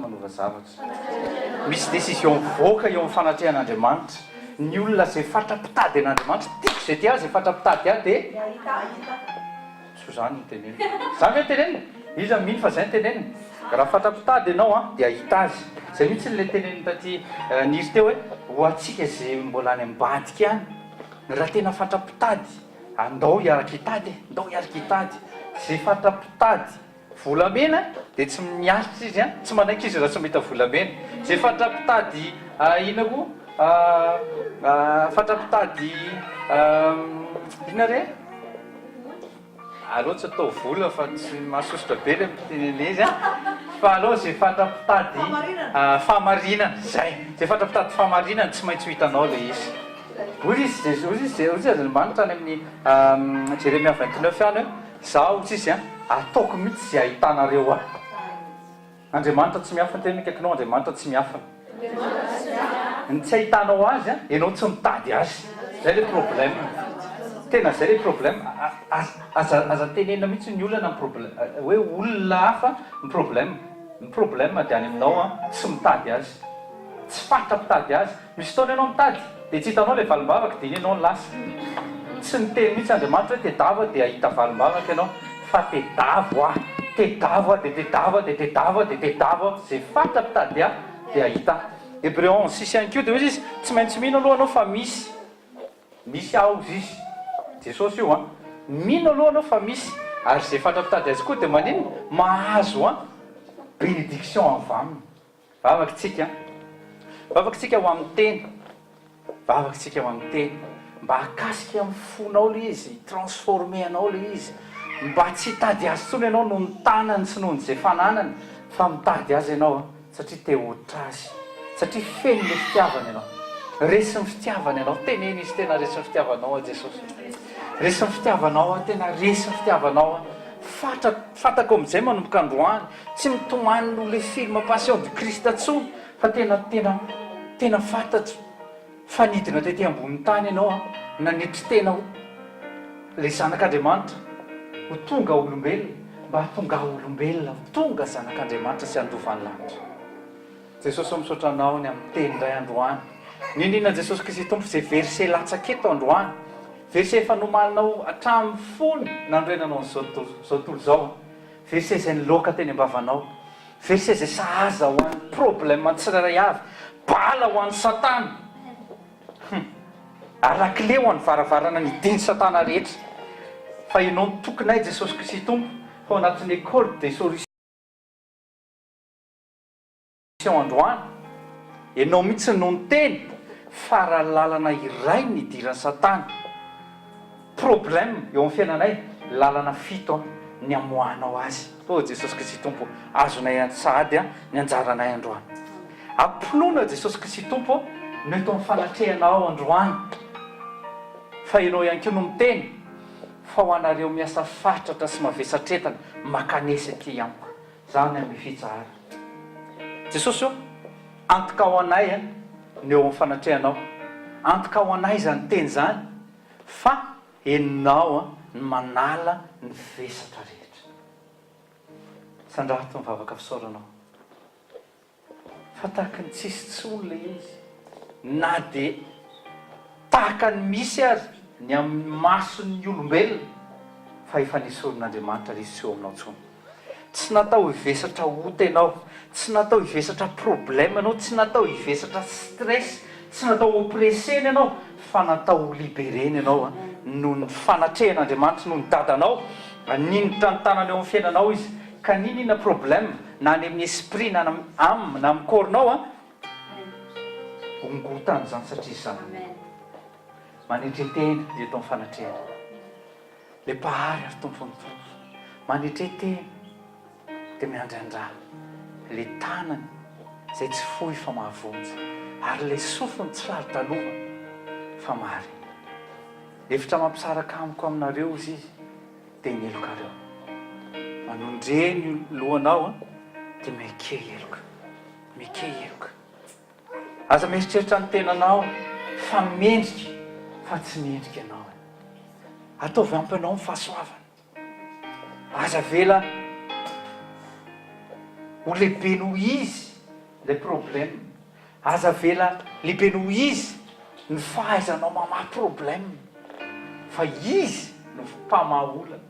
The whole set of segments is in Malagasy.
manova zavatra. Misy décision mivoaka eo amin'ny fanatrehan'Andriamanitra. Ny olona izay fatra-pitady an'Andriamanitra, tiako izay tia ahy, izay fatra-pitady ahy dia. Tsy ho izany no tenenina. Izany ve no tenenina? Iza no mino fa izay no tenenina? Raha fatra-pitady ianao an, dia hahita azy. Izay mihitsy ilay tenenin'i taty Niry teo hoe, ho antsika izay mbola any ambadika any, raha tena fatra-pitady, andao hiaraka hitady e, ndao hiaraka hitady. Izay fatra-pitady volamena dia tsy miaritra izy an, tsy manaiky izy raha tsy mahita volamena. Izay fatra-pitady inona koa? Fatra-pitady inona re? Aleo tsy atao vola fa tsy mahasosotra be le miteny an'izy an! Fa aleo ze fatra mpitady fahamarinana, zay! Ze fatra mpitady fahamarinana tsy maintsy ho hitanao le izy. Hoy izy Jeso, hoy izy hoy izy Andriamanitra any amin'ny Jeremia 29 any hoe, Zaho hoy izy an, ataoko mihitsy ze ahitanareo ahy. Andriamanitra tsy miafina, tena akaikinao Andriamanitra tsy miafina. Ny tsy ahitanao azy an, ianao tsy mitady azy. Zay le problème. Tena zay le problème. Aza aza tenenina mihitsy ny olana ny problème hoe olona hafa ny problème. Ny problème dia any aminao an, tsy mitady azy. Tsy fatra mpitady azy. Misy fotoana ianao mitady dia tsy hitanao ilay valim-bavaka dia iny ianao no lasa. Tsy niteny mihitsy Andriamanitra hoe tedavo aho dia hahita valim-bavaka ianao fa tedavo aho, tedavo aho dia tedavo aho dia tedavo aho dia tedavo aho, izay fatra mpitady ahy dia hahita ahy. Hebreo 11 six ihany koa dia hoy izy, tsy maintsy mino aloha ianao fa misy. Misy aho hozy izy. Jesosy io an. Mino aloha anao fa misy. Ary izay fatra mpitady azy koa dia maninona? Mahazo an. Bénédiction avy aminy. Vavaka tsika an. Vavaka tsika ho amin'ny teny. Vavaka tsika ho amin'ny teny. Mba hakasika amin'ny fonao ilay izy, hi-transformer anao ilay izy. Mba tsy hitady azy intsony ianao noho ny tanany sy noho ny izay fananany, fa mitady azy ianao an, satria te hoatra azy. Satria feno ilay fitiavana ianao. Resin'ny fitiavana ianao. Teneno izy, tena resin'ny fitiavanao aho Jesosy. Resin'ny fitiavanao aho, tena resin'ny fitiavanao aho. Fatra, fantako amin'izay manomboka androany. Tsy mitomany noho le film passion du Christ tsony fa tena tena tena fantatro fa nidina tety ambony tany ianao an, nanetry tena ho le zanak'Andriamanitra ho tonga olombelona mba hahatonga ahy olombelona ho tonga zanak'Andriamanitra sy handova ny lanitra. Jesosy ô misaotra anao ny amin'ny teny indray androany. Niniana Jesosy Kristy Tompo izay verset latsaka eto androany. Verset efa nomaninao hatramin'ny fony nanorenanao an'izao izao tontolo izao. Verset izay niloaka teny am-bavanao. Verset izay sahaza ho an'ny problème tsirairay avy. Bala ho an'i Satana. Hum. Ary lakile ho an'ny varavarana nidin'i Satana rehetra. Fa Ianao no tokinay Jesosy Kristy Tompo fa ao anatin'ny école des solutions androany. Ianao mihitsy no niteny fa raha lalana iray ny nidiran'i Satana. Problème eo amin'ny fiainanay, lalana fito an, ny amoahanao azy. Oh Jesosy Kristy Tompo, azonay sahady an, ny anjaranay androany. Ampinoana Jesosy Kristy Tompo no eto amin'ny fanatrehanao androany. Fa Ianao ihany koa no miteny fa ho anareo miasa fatratra sy mavesatretana, makanesa ety amiko. Zany amy fitsahara. Jesosy ô, antoka ho anay an, ny eo amin'ny fanatrehanao. Antoka ho anay izany teny izany fa henonao an, ny manala ny vesatra rehetra. Sandrato ny vavaka fisaoranao. Fa tahaky ny tsisy intsony ilay izy, na dia tahaka ny misy aza ny amin'ny mason'ny olombelona, fa efa nesorin'Andriamanitra ilay izy tsy eo aminao intsony. Tsy natao hivesatra ota ianao, tsy natao hivesatra problème ianao, tsy natao hivesatra stress, tsy natao oppressena ianao, fa natao ho liberena ianao noho ny fanatrehan'Andriamanitra, noho ny dadanao, haningotra ny tanany eo amin'ny fiainanao izy, ka n'inon'inona problème, na any amin'ny esprit na any amin'ny âme na amin'ny corps-nao an, hongotana izany satria izany manetre tena eto amin'ny fanatrehana ilay Mpahary ary Tompon'ny Tompo, manetre tena dia miandrandra ilay tanany izay tsy fohy fa mahavonjy ary ilay sofiny tsy lalodalovana fa mahare. Efitra mampisaraka amiko aminareo hozy izy. dia ny helokareo. Manondre ny lohanao an, dia miaike heloka. Miaike heloka. Aza mieritreritra ny tenanao fa mendrika fa tsy mendrika ianao e. Ataovy ampy anao ny fahasoavana. Aza avela ho lehibe noho izy. Ilay problème. Aza avela lehibe noho izy ny fahaizanao mamaha problème fa izy no mpamaha olana.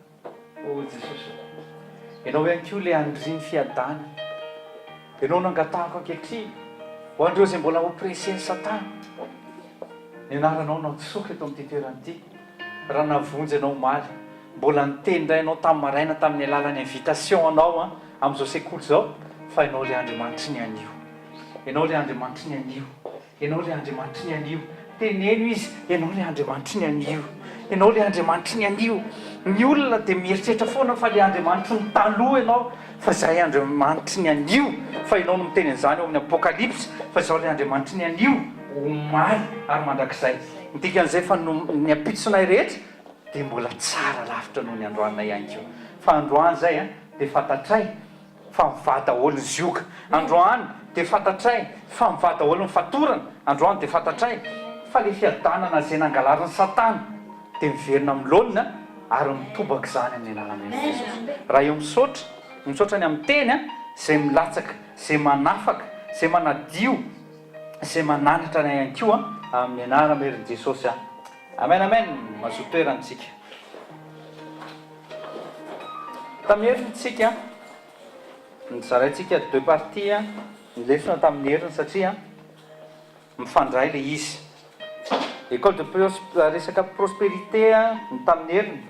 Oh Jesosy ô. Ianao ihany koa ilay andrin'ny fiadanana. Ianao no angatahako ankehitriny ho an'ireo izay mbola oppressen'i Satana. Ny anaranao no antsoiko eto amin'ity toerana ity. Raha nahavonjy anao omaly, mbola niteny indray anao tamin'ny maraina tamin'ny alalan'ny invitation anao amin'izao sekoly izao fa Ianao ilay Andriamanitry ny anio. Ianao ilay Andriamanitry ny anio. Ianao ilay Andriamanitry ny anio. Teneno Izy, Ianao ilay Andriamanitry ny anio. Ianao ilay Andriamanitry ny anio. Ny olona dia mieritreritra foana fa ilay Andriamanitry ny taloha Ianao, fa izahay Andriamanitry ny anio. Fa Ianao no miteny an'izany ao amin'ny Apokalypsy, fa izaho ilay Andriamanitry ny anio, omaly ary mandrakizay. Ny dikan'izay fa ny ampitsonay rehetra dia mbola tsara lavitra noho ny androaninay ihany koa. Fa androany izay dia fantatray fa mivaha daholo ny zioga. Androany dia fantatray fa mivaha daholo ny fatorana. Androany dia fantatray fa ilay fiadanana izay nangalarin'i Satana dia miverina amin'ny laoniny ary mitobaka izany amin'ny anaran'i Jesosy. Raha eo misaotra, misaotra ny amin'ny teny izay milatsaka, izay manafaka, izay manadio, izay mananatra anay ihany koa amin'ny anaram-herin'i Jesosy. Amen amen! Mazoto toerana tsika. Tamin'ny heriny tsika, nozaraintsika deux parties ny lesona tamin'ny heriny satria mifandray ilay izy. École de resaka prospérité ny tamin'ny heriny.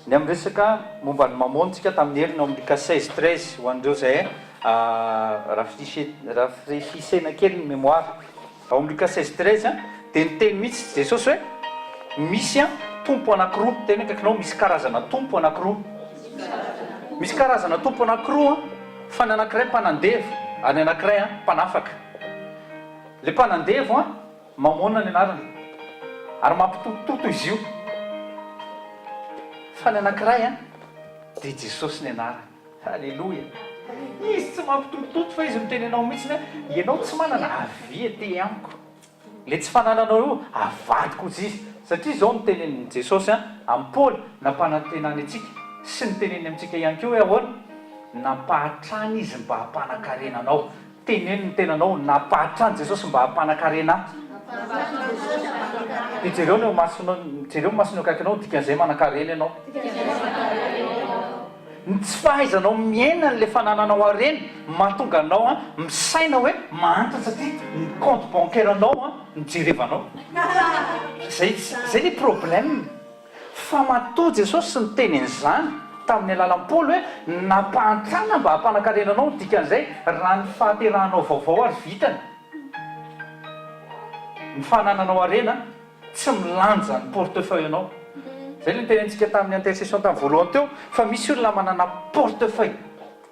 Ny amin'ny resaka momba ny Mamôny tsika tamin'ny heriny ao amin'ny Luka 16, 13 ho an'ireo izay rafraîchissena kely ny mémoire. Ao amin'ny Luka 16, 13 dia niteny mihitsy Jesosy hoe misy tompo anankiroa. Teny akaikinao misy karazana tompo anankiroa. Misy karazana tompo anankiroa fa ny anankiray mpanandevo ary ny anankiray mpanafaka. Ilay mpanandevo Mamôna ny anarany, ary mampitotototo izy io. Fa ny anankiray an, dia Jesosy ny anarany. Aleloia! Izy tsy mampitotototo fa Izy miteny anao mihitsy hoe, ianao tsy manana, avia aty amiko. Ilay tsy fanananao io, avadiko hozy Izy. Satria izao no tenenin'i Jesosy amin'i Paoly, nampanantenany antsika, sy noteneniny amintsika ihany koa hoe ahoana? Nampahatrany Izy mba hampanan-karena anao. Teneno ny tenanao, nampahantra an'i Jesosy mba hampanakarena ahy. Dia jereo ny eo masonao, jereo ny masony eo akaikinao, dikan'izay manankarena ianao. Ny tsy fahaizanao miaina an'ilay fanananao harena mahatonga anao misaina hoe mahantra satria ny compte bancaire anao no jerevanao. Zay, zay le problème. Fa matoa Jesosy niteny an'izany tamin'ny alalan'i Paoly hoe nampahantrana mba hampanakarena anao, ny dikan'izay raha ny fahaterahanao vaovao ary vitany ny fanananao harena, tsy milanja ny portefeuille anao. Izay ilay nitenentsika tamin'ny intercession tamin'ny voalohany teo fa misy olona manana portefeuille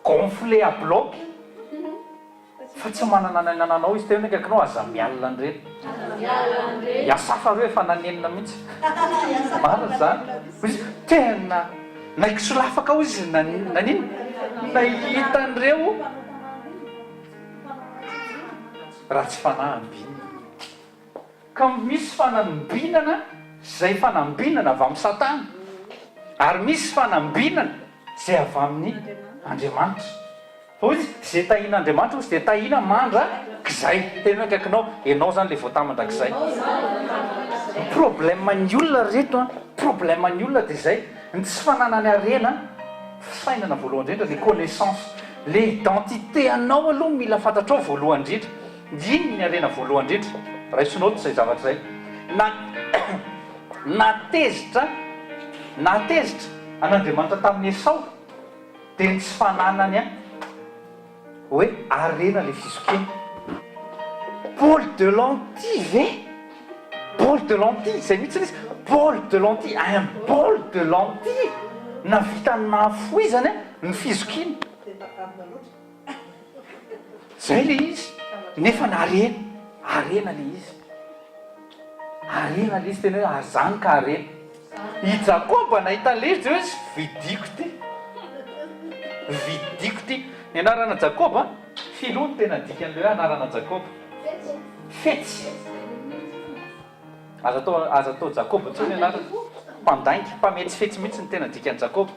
gonflé à bloc. Fa tsy manana ny anananao izy teo ny akaikinao aza mialona an'ireny. I Asafa reo efa nanenina mihitsy. Marina izany. Hoy izy, tena naikisolafaka hoy izy naninona? Nahita an'ireo ratsy fanahy ambinina. Ka misy fanambinana izay fanambinana avy amin'i Satana, ary misy fanambinana izay avy amin'ny Andriamanitra. Fa hoy izy, izay tahian'Andriamanitra hozy dia tahiana mandrakizay. Teneno akaikinao, ianao izany ilay voatahy mandrakizay. Ny problème ny olona ry reto an, problème ny olona dia izay, ny tsy fananany harena, fisainana voalohany indrindra, le connaissance, le identité anao aloha mila fantatrao voalohany indrindra. Inona ny harena voalohany indrindra? Raiso note izay zavatra izay. Na nahatezitra nahatezitra an'Andriamanitra tamin'i Esao dia ny tsy fananany an hoe harena ilay fizokiana. Bol de lentille ve? Bol de lentille, izay mihitsy ilay izy, bol de lentille, un bol de lentille nahavita ny nahafoizany ny fizokiana. Zay le izy, nefa na harena, harena le izy, harena le izy, tena hoe ary zany ka harena. I Jakoba nahita an'le izy de hoe vidiko ty, vidiko ty. Ny anarana Jakoba, filoha no tena dikan'le hoe anarana Jakoba, fetsy. Aza atao, aza atao Jakoba intsony anarana, mpandainga, mpametsifetsy mihitsy no tena dikan'i Jakoba.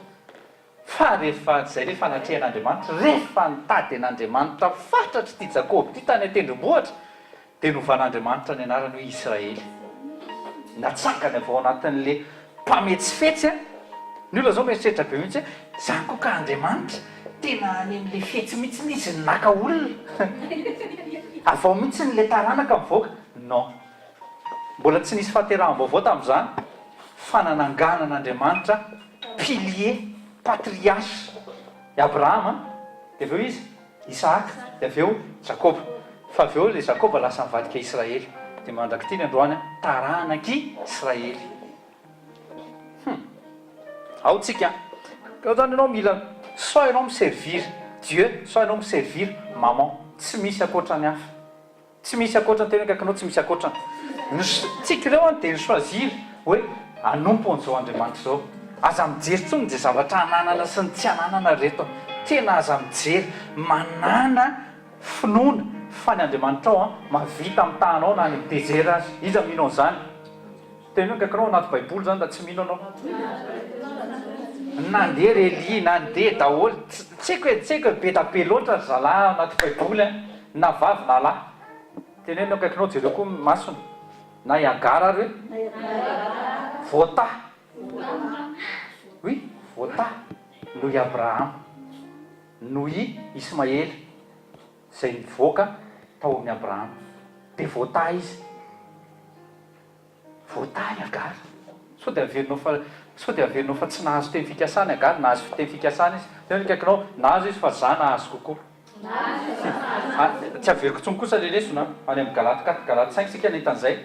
Fa rehefa, izay ilay fanatrehan'Andriamanitra, rehefa nitady an'Andriamanitra fatratra ity Jakoba ity tany an-tendrombohitra, dia novan'Andriamanitra ny anarany hoe Israely. Natsangany avy ao anatin'ilay mpametsifetsy an! Ny olona izao mieritreritra be mihitsy hoe, izany koa ka Andriamanitra, tena any amin'ilay fetsy mihitsy izy no naka olona. Avy ao mihitsy ilay taranaka mivoaka. Non. Mbola tsy nisy fahateraham-baovao tamin'izany fa nananganan'Andriamanitra pilier, patriarche, i Abrahama, dia avy eo iza? Isahaka, dia avy eo Jakoba. Fa avy eo ilay Jakoba lasa nivadika Israely. Dia mandrak'ity ny androany, taranak'i Israely. Hum. Ao tsika an. Eo zany ianao mila soit ianao mi-servir Dieu, soit ianao mi-servir maman. Tsy misy ankoatran'ny hafa. Tsy misy ankoatrany, tena akaikinao tsy misy ankoatrany. Ny tsika ireo an dia ni-choisir hoe hanompo an'izao Andriamanitra izao. Aza mijery intsony izay zavatra ananana sy ny tsy ananana ry reto an. Tena aza mijery. Manàna finoana fa ny Andriamanitrao an mahavita mitaha anao na any amin'ny désert aza. Iza mino an'izany? Tena akaikinao anaty baiboly zany raha tsy mino anao. Nandeha ry Elia, nandeha daholo, tsy haiko e, tsy haiko e, be da be loatra ry zalahy ao anaty baiboly an, na vavy na lahy. Teneno akaikinao jereo koa ny masony, na i Agara ary hoe voatahy, oui voatahy noho i Abrahama, noho i Ismaela izay nivoaka tao amin'i Abrahama, dia voatahy izy. Voatahy Agara. Sao dia averinao fa sao dia averinao fa tsy nahazo teny fikasana i Agara, nahazo teny fikasana izy. Teo ny akaikinao, nahazo izy fa za nahazo kokoa. Tsy averiko intsony kosa le lesona an, any amin'ny Galates 4, Galates 5 isika nahita an'izay.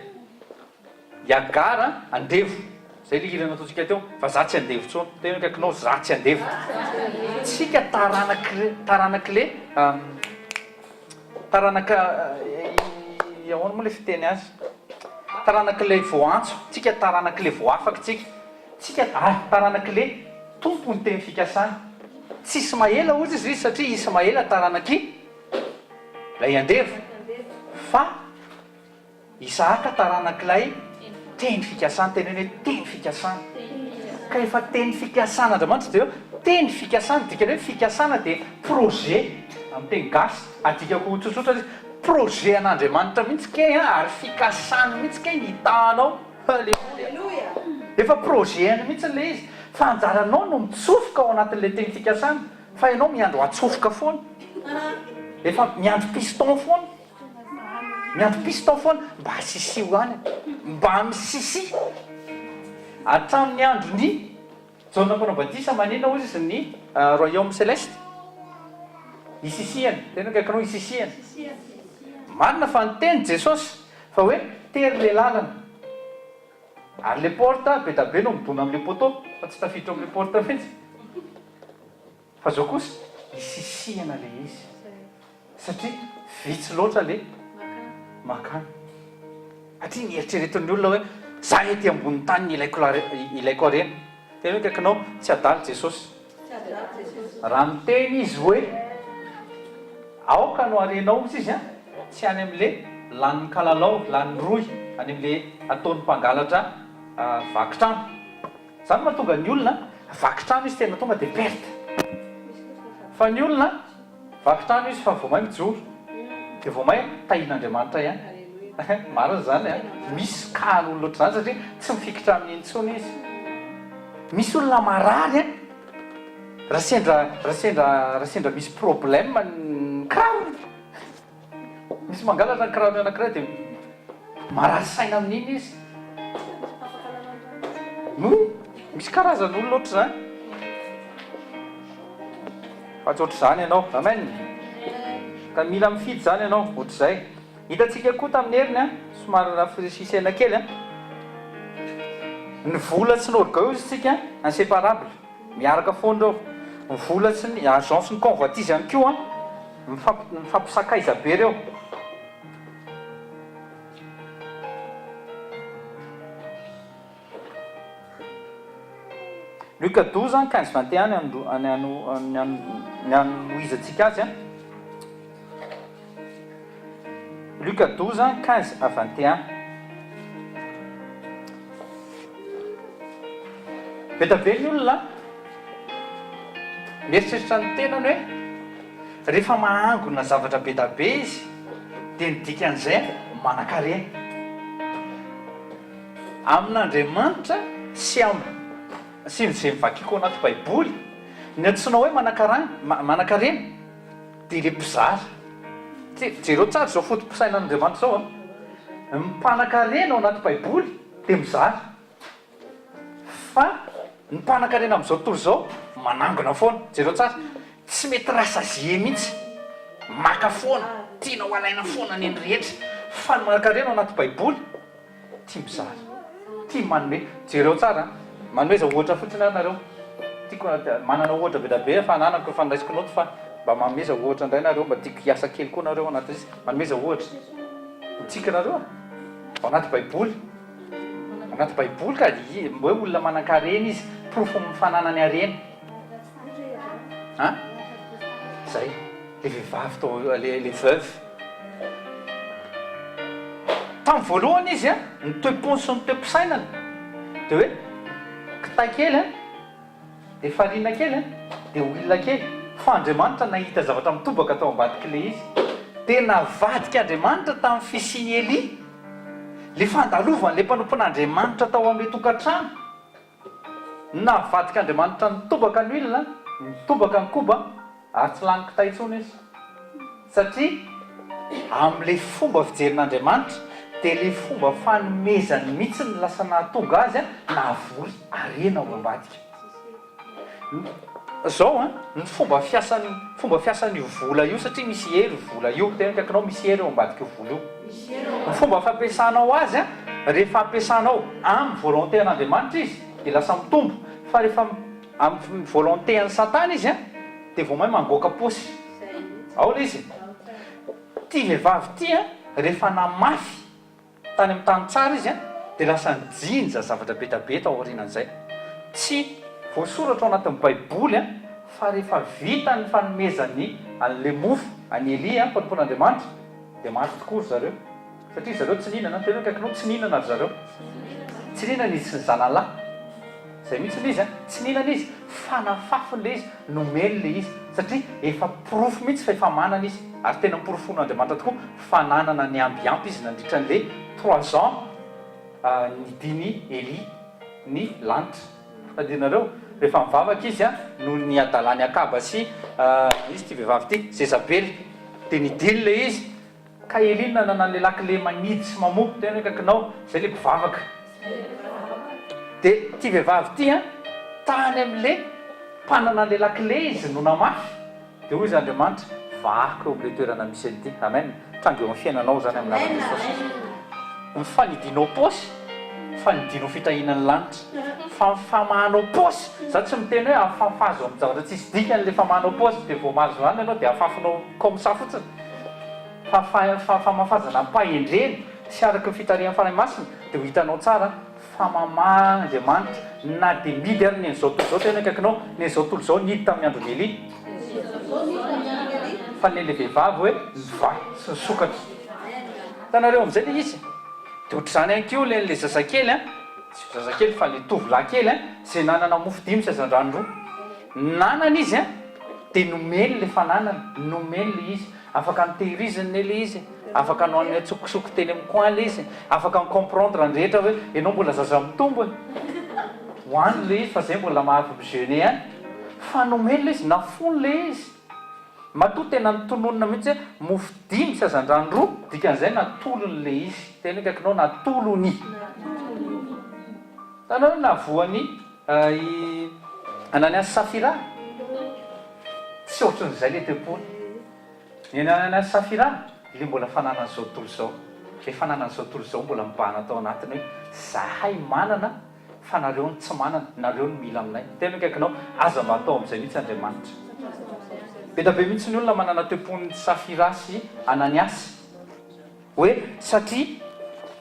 I Agara andevo, zay le hira nataontsika teo, fa za tsy andevo intsony. Teo ny akaikinao, za tsy andevo. Tsika taranak'le taranak'le Taranaka ahoana moa ilay fiteny azy? Taranak'ilay voaantso, tsika taranak'ilay voafaka tsika. Tsika ah taranak'ilay tompon'ny teny fikasana. Tsy Ismaela hozy izy satria Ismaela taranak'i ilay andevo fa Isahaka taranak'ilay teny fikasana, teneno hoe teny fikasana. Ka efa teny fikasan'Andriamanitra dia hoe teny fikasana, dikany hoe fikasana dia projet amin'ny teny gasy, adikako tsotsotra izy, projet an'Andriamanitra mihitsy kay an, ary fikasany mihitsy kay ny hitahanao. Aleloia! Efa projet-ny mihitsy ilay izy, fa anjaranao no mitsofoka ao anatin'ilay teny fikasana, fa ianao miandry ho atsofoka foana, efa miandry piston foana. Miandry piston foana mba asisiho any mba misisia hatramin'ny andron'i Jaona mpanao batisa maninona hozy izy ny royaume celeste isisihany tena akaikinao isisihany marina fa niteny Jesosy fa hoe tery le lalana ary le porte be da be no midona amle poteau fa tsy tafiditra ao amle porte mihitsy Fa zao kosa isisihana le izy satria vitsy loatra le makany. Satria ny eritreretin'ny olona hoe za ety ambonin'ny tany ny ilaiko ilaiko harena. Tena hoe akaikinao tsy adala Jesosy. Raha miteny izy hoe aoka no harenao ozy izy an, tsy any amle lanin'ny kalalao, lanin'ny rohy, any amle ataon'ny mpangalatra vaky trano. Zany mahatonga ny olona vaky trano izy tena tonga de perte. Fa ny olona vaky trano izy fa vao may mijoro de vao may tahin'Andriamanitra ihany. Marina zany an, misy cas olona ohatr'izany satria tsy mifikitra aminy intsony izy. Misy olona marary an, raha sendra raha sendra raha sendra misy problème ny kirarony. Misy mangalatra ny kirarony anankiray dia marary saina amin'iny izy. Oui, misy karazan'olona ohatr'izany. Fa tsy ohatr'izany ianao. Amen. Ka mila mifidy izany ianao, ohatr'izay. Hitantsika koa tamin'ny heriny an, somary rafraîchissena kely an. Ny vola sy ny orgueil hozy isika inséparable. Miaraka foana ireo. Ny vola sy ny argent sy ny convoitise ihany koa an, mifampisakaiza be ireo. Luc 12, 15, 21 ny ny anohizantsika azy an. Luc 12, 15 à 21. Be dia be ny olona. Mieritreritra ny tenany hoe rehefa mahangona zavatra be da be izy dia ny dikan'izay manankarena. Amin'Andriamanitra sy am sy ny izay novakiako ao anaty baiboly, ny antsoina hoe manankarana, manankarena dia ilay mpizara. Jereo tsara izao foto-pisainan'Andriamanitra izao an! Ny mpanankarena ao anaty baiboly dia mizara. Fa ny mpanakarena amin'izao tontolo izao manangona foana. Jereo tsara, tsy mety rassasier mihitsy, maka foana, tiana ho alaina foana ny eny rehetra. Fa ny manankarena ao anaty baiboly tia mizara, tia manome. Jereo tsara an, manomeza ohatra fotsiny ary nareo. Tiako, manana ohatra be dia be efa ananako, efa noraisiko naoty fa mba manomeza ohatra indray nareo, mba tiako hiasa kely koa nareo anatin'izy. Manomeza ohatra. Mitsiky nareo a! Ao anaty baiboly. Anaty baiboly ka hoe olona manankarena izy, porofon'ny fananany harena. An? Zay. Le vehivavy tao, le le veuve. Tamin'ny voalohany izy an, ny toe-pony sy ny toe-pisainany dia hoe kitay kely an. Dia farine kely an, dia huile kely, fa Andriamanitra nahita zavatra mitobaka tao ambadik'ilay izy. Dia navadik'Andriamanitra tamin'ny fisian'i Elia, ilay fandalovan'ilay mpanompon'Andriamanitra tao amin'ilay tokantrano. Navadik'Andriamanitra nitobaka ny huile, nitobaka ny koba, Ary tsy lany kitay intsony izy. Satria amin'ilay fomba fijerin'Andriamanitra, dia ilay fomba fanomezany mihitsy no lasa nahatonga azy nahavory harena ao ambadika. Izao an, ny fomba fiasan'ny, fomba fiasan'io vola io, satria misy hery io vola io, tena akaikinao misy hery ao ambadik'io vola io. Ny fomba fampiasanao azy an, rehefa ampiasanao amin'ny volonté an'Andriamanitra izy, dia lasa mitombo, fa rehefa Amin'ny volonté an'i satana izy an, dia vao may mangoaka paosy. Ao ilay izy. Ity vehivavy ity an, rehefa namafy tany amin'ny tany tsara izy an, dia lasa nijinja zavatra be dia be tao aorianan'izay. Tsy voasoratra ao anatin'ny baiboly an, fa rehefa vita ny fanomezany an'ilay mofo an'i Elia, mpanompon'Andriamanitra, dia maty tokoa ry zareo. Satria ry zareo tsy nihinana, tena akaikinao tsy nihinana ry zareo. Tsy nihinana izy sy ny zanany lahy. Zay mihitsy ilay izy an! Tsy nihinana izy fa nafafiny ilay izy, nomeny ilay izy satria efa porofo mihitsy fa efa manana izy ary tena noporofoin'Andriamanitra tokoa fa nanana ny amby ampy izy nandritra an'ilay trois ans nidin'i Elia ny lanitra. Tadidinareo? Rehefa nivavaka izy an, noho ny hadalan'i Akaba sy iza ity vehivavy ity? Zezabela. Dia nidiny ilay izy. Ka Elia nanana an'ilay lakile manidy sy mamoha, tena hoe akaikinao, izay ilay mpivavaka. Dia ity vehivavy ity an, tany amin'ilay mpanana an'ilay lakile izy no namafy, dia hoy izy Andriamanitra, vahako eo amin'ilay toerana misy an'ity. Amen. Tranga eo amin'ny fiainanao izany amin'ny anaran'i Jesosy. Ny fanidinao paosy, fanidinao fitahiana ny lanitra. Fa ny famahanao paosy, za tsy miteny hoe afafazo amin'ny zavatra tsisy dikany ilay famahanao paosy, dia vao mahazo izany ianao dia afafinao comme ça fotsiny. Fa fa famafazana am-pahendrena sy araka ny fitarihan'ny Fanahy Masina dia ho hitanao tsara fa mamaha Andriamanitra na dia mihidy ary ny an'izao tontolo izao tena akaikinao ny an'izao tontolo izao nihidy tamin'ny andron'i Elia fa ny an'ilay vehivavy hoe nivaha sy nisokatra hitanareo amin'izay ilay izy dia ohatr'izany ihany koa ilay an'ilay zazakely an tsy zazakely fa ilay tovolahy kely an izay nanana mofo dimy sy hazandrano roa nanana izy an dia nomeny ilay fananana nomeny ilay izy Afaka notehiriziny ne le izy, afaka nohaniny antsokosoko teny amin'ny coin le izy, afaka ni-comprendre ny rehetra hoe ianao mbola zaza mitombo e, hoano le izy fa zay mbola mahavy mi-jeûner ihany, fa nomeny le izy, nafoiny le izy, matoa tena notononina mihitsy hoe mofo dimy sy hazandrano roa, dikan'izay natolony le izy, tena akaikinao natolony. Hitanao hoe navoan'i i Ananiasy sy Safira? Tsy ohatran'izay ilay toe-pony. Ny an'i Ananiasy sy Safira, ilay mbola fananan'izao tontolo izao. Ilay fananan'izao tontolo izao mbola mibahana tao anatiny hoe, zahay manana fa nareo no tsy manana, nareo no mila aminay. Tena akaikinao, aza mba atao amin'izay mihitsy Andriamanitra. Be dia be mihitsy ny olona manana toe-pon'i Safira sy Ananiasy. Hoe satria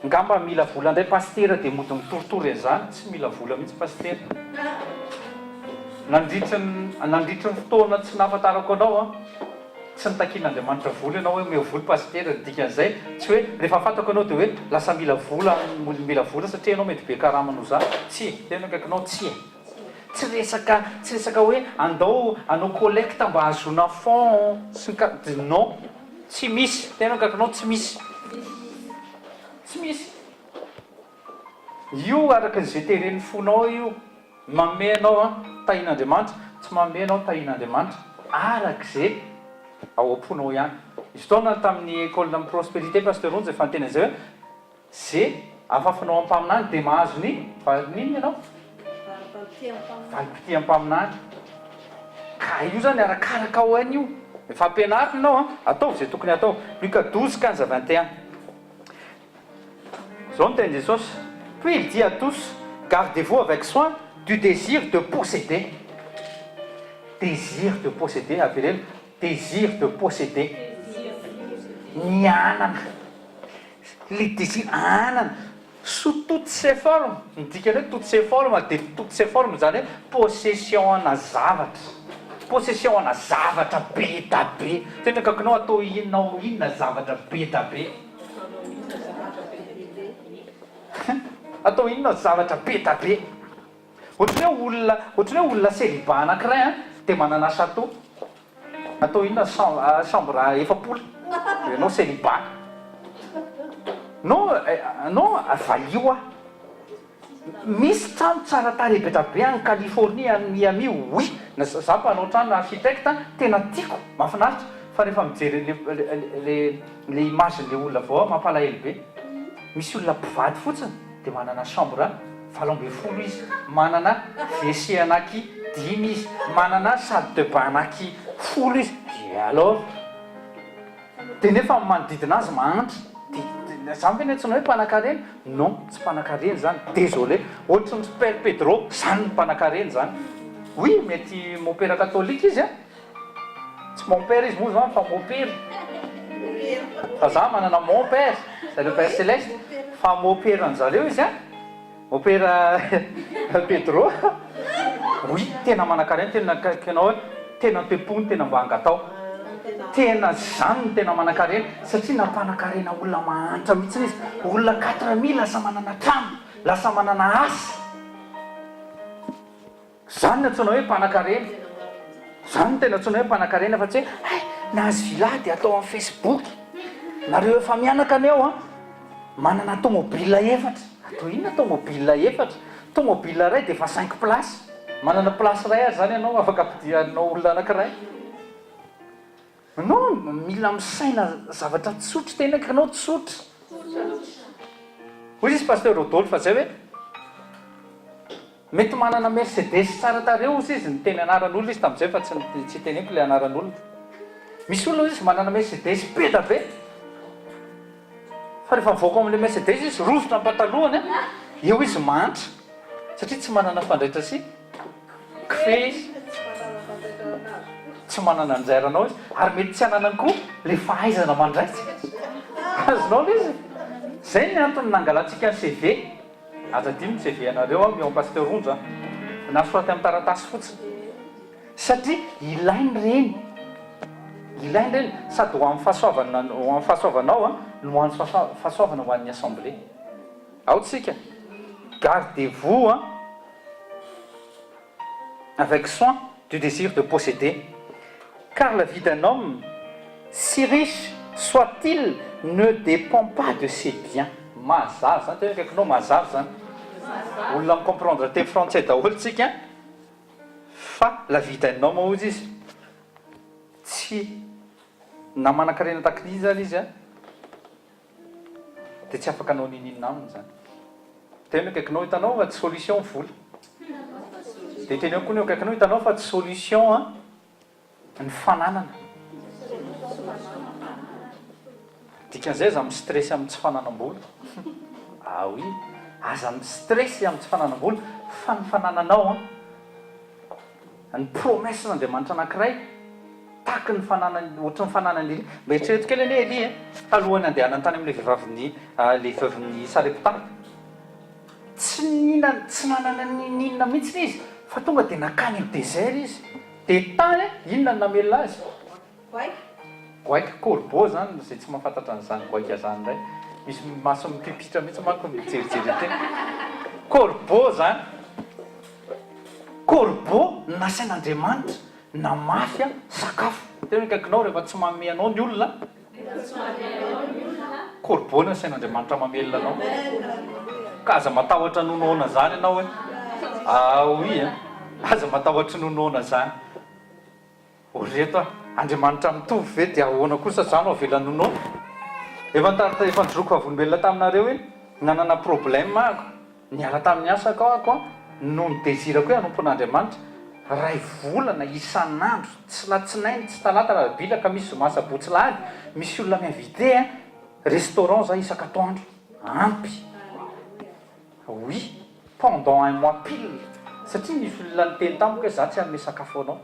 ngamba mila vola ndray pasitera dia mody mitoritory an'izany, tsy mila vola mihitsy pasitera. Nandritry ny nandritry ny fotoana tsy nahafantarako anao an, tsy nitakian'Andriamanitra vola ianao hoe omeo vola pasitera, ny dikan'izay tsy hoe rehefa fantako ianao dia hoe lasa mila vola mila vola satria ianao mety be karama noho za, tsia, tena akaikinao tsia. Tsy resaka tsy resaka hoe andao hanao collecte mba hahazoana fonds sy ny ka, non, tsy misy, tena akaikinao tsy misy, tsy misy. Io araka izay teren'ny fonao io, manome anao an, tahian'Andriamanitra, tsy manome anao tahian'Andriamanitra, araka izay ao am-ponao ihany. Nisy fotoana tamin'ny école ny prospérité Pasteur Onja efa niteny an'izay hoe, ze afafinao amin'ny mpaminany dia mahazo ny valin'inona ianao? Valim-pitia amin'ny mpaminany. Ka io zany arakaraka ao aina io. Efa ampianarina ianao an, ataovy izay tokony hatao. Luc 12, 15 21. Zao no tenin'i Jesosy, Puis il dit à tous, Gardez-vous avec soin du désir de posséder. Désir de posséder, avereno, désir de posséder. Ny anana. Le désir anana. Sous toutes ses formes. Ny dikany hoe toutes ses formes dia toutes ses formes izany hoe possession ana zavatra. Possession ana zavatra be da be. Tena akaikinao atao inona ao inona zavatra be da be. Atao inona zavatra be da be. Ohatran'ny hoe olona, ohatran'ny hoe olona celibat anankiray an, dia manana chateau. Atao inona chambre 40, ianao celibat. Non, non, valio aho. Misy trano tsara tarehy be da be any Californie, any Miami, oui, na za mpanao trano architecte, tena tiako, mahafinaritra, fa rehefa mijery le le le image n'le olona avy ao mampalahelo be, misy olona mpivady fotsiny de manana chambre 18 izy, manana WC anaky dimy izy, manana salle de bain anaky folo izy, et alors? Dia nefa ny manodidina azy mahantra. Dia zany ve ny antsoina hoe mpanakarena? Non, tsy mpanakarena izany, désolé. Ohatry ny Père Pedro, zany ny mpanakarena izany. Oui, mety mopera katolika izy an! Tsy mon père izy moa izany fa mopera. Fa za manana mon père, c'est le père céleste, fa moperan-jareo izy an! Mopera Pedro, oui tena manankarena, tena akaikinao hoe tena toe-pony tena mba angatao. Tena zany no tena manankarena satria nampanankarena olona mahantra mihitsy izy. Olona 4000 lasa manana trano, lasa manana asa. Zany no antsoina hoe mpanakarena. Zany no tena antsoina hoe mpanakarena fa tsy hoe hay nahazo villa dia atao amin'ny facebook. Nareo efa mianaka anie ao an, manana tomobile efatra. Atao inona tomobile efatra? Tomobile iray dia efa cinq places. Manana place iray ary zany ianao afaka ampidiranao olona anakiray. Non, mila misaina zavatra tsotra, tena ianao tsotra. Hoy izy Pasteur Rodolphe zay hoe. Mety manana Mercedes tsara tarehy ozy izy, niteny anaran'olona izy tamin'izay fa tsy tsy teneniko ilay anaran'olona. Misy olona ozy izy manana Mercedes be da be, fa rehefa mivoaka ao amin'ilay Mercedes izy rovitra ny patalohany an, eo izy mahantra satria tsy manana fandraitra sy kofehy izy, tsy manana anjairanao izy, ary mety tsy hananany koa ilay fahaizana mandraitra. Azonao ilay izy? Izay ny antony nangalantsika ny CV. Aza adino ny CV anareo ao eo am Pasteur Onja a! Na soraty am taratasy fotsiny satria ilainy ireny, ilainy ireny sady ho am fahasoavana ho am fahasoavanao a no ho an fahasoavana ho an'ny assemblée. Ao tsika, gardez vous a avec soin du désir de posséder car la vie d'un homme si riche soit-il ne dépend pas de ses biens. Mazava zany, tena akaikinao mazava zany. Olona mi-comprendre teny frantsay daholo tsika fa la vie d'un homme hozy izy tsy na manankarena takin'iza ary izy a. Dia tsy afaka hanao ninininona aminy izany. Tena eo akaikinao hitanao fa tsy solution ny vola. Dia teneno koa ny eo akaikinao hitanao fa tsy solution ny fananana. Dikan'izay aza mi-stress amin'ny tsy fananam-bola. Ah oui, aza mi-stress amin'ny tsy fananam-bola fa ny fanananao an. Ny promesse n'Andriamanitra anankiray, tahaky ny fananany, ohatry ny fananan'i Elia. Mba eritrereto kely anie Elia e, talohan'ny handehanany tany amin'ilay vehivavin'ny, ilay veuve-n'i Sarepta. Tsy nihinana, tsy nanana n'inon'inona mihitsy izy, fa tonga dia nankany amin'ny désert izy. Dia tany, inona no namelona azy? Goaika. Goaika, corbeau zany, izay tsy mahafantatra an'izany goaika zany indray. Misy maso mipipitra mihitsy manko mijerijery ety. Corbeau zany. Corbeau nasain'Andriamanitra namafy sakafo. Tena akaikinao rehefa tsy manome anao ny olona. Corbeau nasain'Andriamanitra mamelona anao. Ka aza matahotra nonoana zany ianao hoe. Ah oui hein. Aza matahotra nonoana zany. O reto a! Andriamanitra mitovy ve dia ahoana kosa za no avela nono? Efa nitady efa nijoroko vavolombelona taminareo iny, nanana problème ahako, niala tamin'ny asako ahako an, noho ny désir-ko hoe hanompo an'Andriamanitra, ray volana isan'andro, tsy latsinainy, tsy talata, alarobia, alakamisy, zoma, sabotsy, lahady, misy olona mi-inviter an, restaurant za isak'atoandro, ampy. Oui, pendant un mois pile, satria nisy olona niteny tamiko hoe za tsy hanome sakafo anao.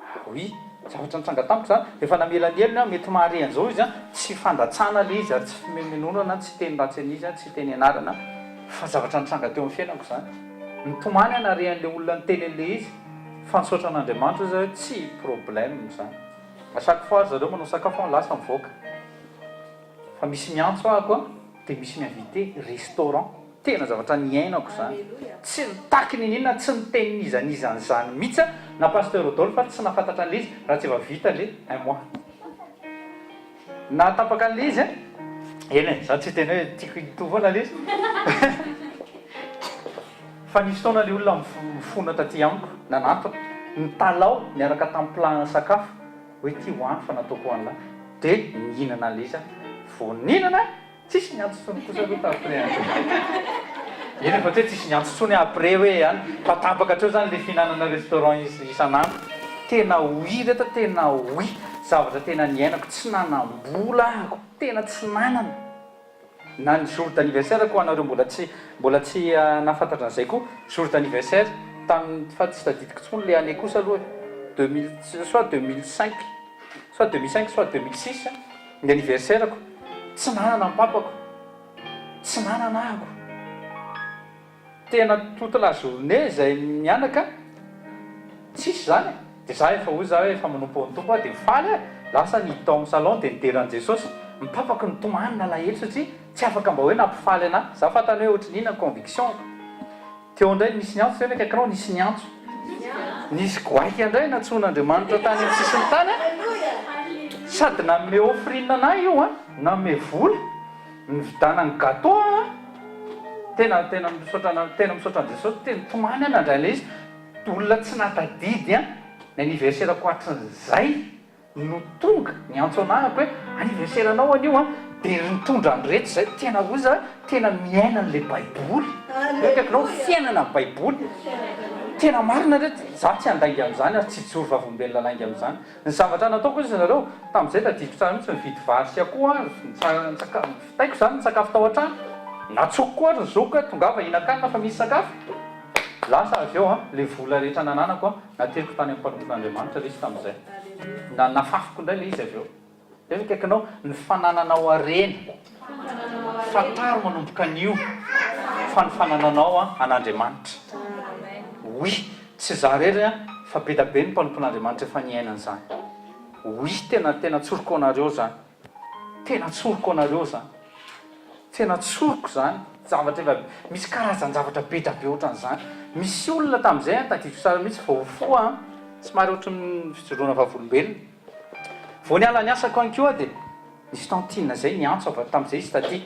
Ah oui, zavatra nitranga tamiko zany, efa namela ny helony aho, mety mahare an'izao izy an, tsy fandatsana le izy ary tsy fimenomenonana, tsy teny ratsy an'izy an, tsy teny anarana, fa zavatra nitranga teo amin'ny fiainako zany. Nitomany aho nahare an'le olona niteny an'le izy, fa nisaotra an'Andriamanitra izy hoe tsy problème zany. À chaque fois ry zareo manao sakafo aho lasa mivoaka. Fa misy miantso ahako an, dia misy mi-inviter restaurant. Tena zavatra niainako izany. Tsy nitaky niniana, tsy niteny n'iza n'iza an'izany mihitsy aho, na Pasteur Rodolphe ary tsy nahafantatra an'ilay izy raha tsy efa vita ilay un mois. Nahatapaka an'ilay izy an, eny e, za tsy hiteny hoe tiako hitovy foana ilay izy, fa nisy fotoana ilay olona nifona taty amiko, nanantona, nitalaho niaraka tamin'ny plat sakafo, hoe ity ho any fa nataoko ho an'lah, dia nihinana an'ilay izy aho, vao nihinana aho, Tsisy niantso tsony kosa aloha taprès an'izay. Eny efa tsy hoe tsisy niantso tsony après hoe any fa tapaka hatreo zany le fihinanana restaurant isan'andro. Tena oui reto tena oui zavatra tena niainako tsy nanam-bola ahako tena tsy nanana na ny jour d'anniversaire ko anareo mbola tsy mbola tsy nahafantatra an'izay koa jour d'anniversaire tamin'ny fa tsy tadidiko tsony le année kosa aloha e 2000 soit 2005 soit 2005 soit 2006 Ny anniversaire-ko, tsy nanana ny papako, tsy nanana ahako. Tena toute la journée izay mianaka, tsisy izany e. Dia za efa hoy za hoe efa manompo an'ny Tompo aho dia faly aho e. Lasa niditra tao amin'ny salon dia nidera an'i Jesosy. Ny papako nitomany nalahelo satria tsy afaka mba hoe nampifaly anah. Za fantany hoe ohatry ny inona ny conviction-ko. Teo indray nisy niantso teo ny akaikinao nisy niantso. Nisy goaika indray nantsoin'Andriamanitra tany amin'ny sisin'ny tany an! Sady nanome offrine anay io an, nanome vola, nividanany gateau an! Tena tena misaotra ana tena misaotra an'i Jesosy, tena nitomany aho nandray ilay izy, olona tsy nahatadidy an, ny anniversaire-ko hatrin'izay. no tonga niantso anahako hoe anniversaire anao anio an, dia nitondra an'ireto izay, tena hoy za tena miaina an'ilay baiboly, hoe akaikinao fiainana ny baiboly, tena marina reto, za tsy handainga amin'izany ary tsy hijoro vavolombelona lainga amin'izany, ny zavatra nataoko hozy nareo, tamin'izay tadidiko tsara mihitsy nividy vary sy akoho aho, nitsaka, vitaiko izany ny sakafo tao an-trano, natsoko koa ary ny zokiko hoe tongava hihinan-kanina fa misy sakafo, lasa avy eo an, ilay vola rehetra nananako an, Nateriko tany amin'ny mpanompon'Andriamanitra ilay izy tamin'izay. Na nafafiko indray ilay izy avy eo. Izay no akaikinao, ny fanananao harena. Fantaro manomboka anio fa ny fanananao an'Andriamanitra. Oui, tsy izaho irery an, fa be da be ny mpanompon'Andriamanitra efa niaina an'izany. Oui, tena tena tsoriko anareo izany. Tena tsoriko anareo izany. Tena tsoriko izany. Zavatra efa, misy karazan-javatra be da be ohatran'izany. Misy olona tamin'izay an, tadidiko tsara mihitsy, vao mifoha an, somary ohatran'ny fijoroana vavolombelona. Vao niala ny asako ihany koa aho dia nisy tantine izay niantso avy tamin'izay izy taty.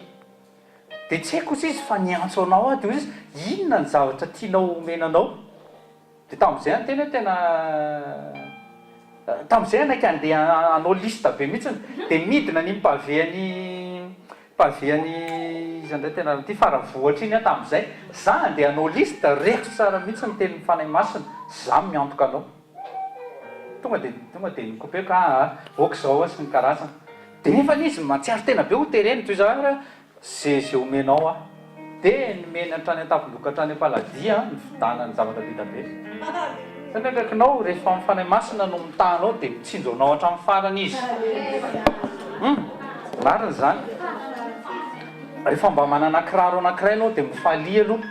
Dia tsy haiko ozy izy fa niantso anao aho dia hoy izy, inona ny zavatra tianao omena anao? Dia tamin'izay aho niteny hoe tena tamin'izay aho naika handeha hanao liste be mihitsiny. Dia midina an'iny pavé an'i pavé an'i iza indray tena ity Faravohitra iny aho tamin'izay. Za handeha hanao liste, reko tsara mihitsy ny tenin'ny Fanahy Masina, za miantoka anao. Tonga dia tonga dia ni-couper-ko, aa ok izao aho sy ny karazany. Dia nefa izy mahatsiaro tena be ho terena, toy izany hoe Ze ze omenao aho. De nomeny hatrany an-tampon-doka hatrany am-paladia nividanany zavatra be da be. Zany akaikinao rehefa ny Fanahy Masina no mitaha anao de mitsinjo anao hatramin'ny farany Izy. Hum, marina izany. Rehefa mba manana kiraro anankiray ianao de mifalia aloha.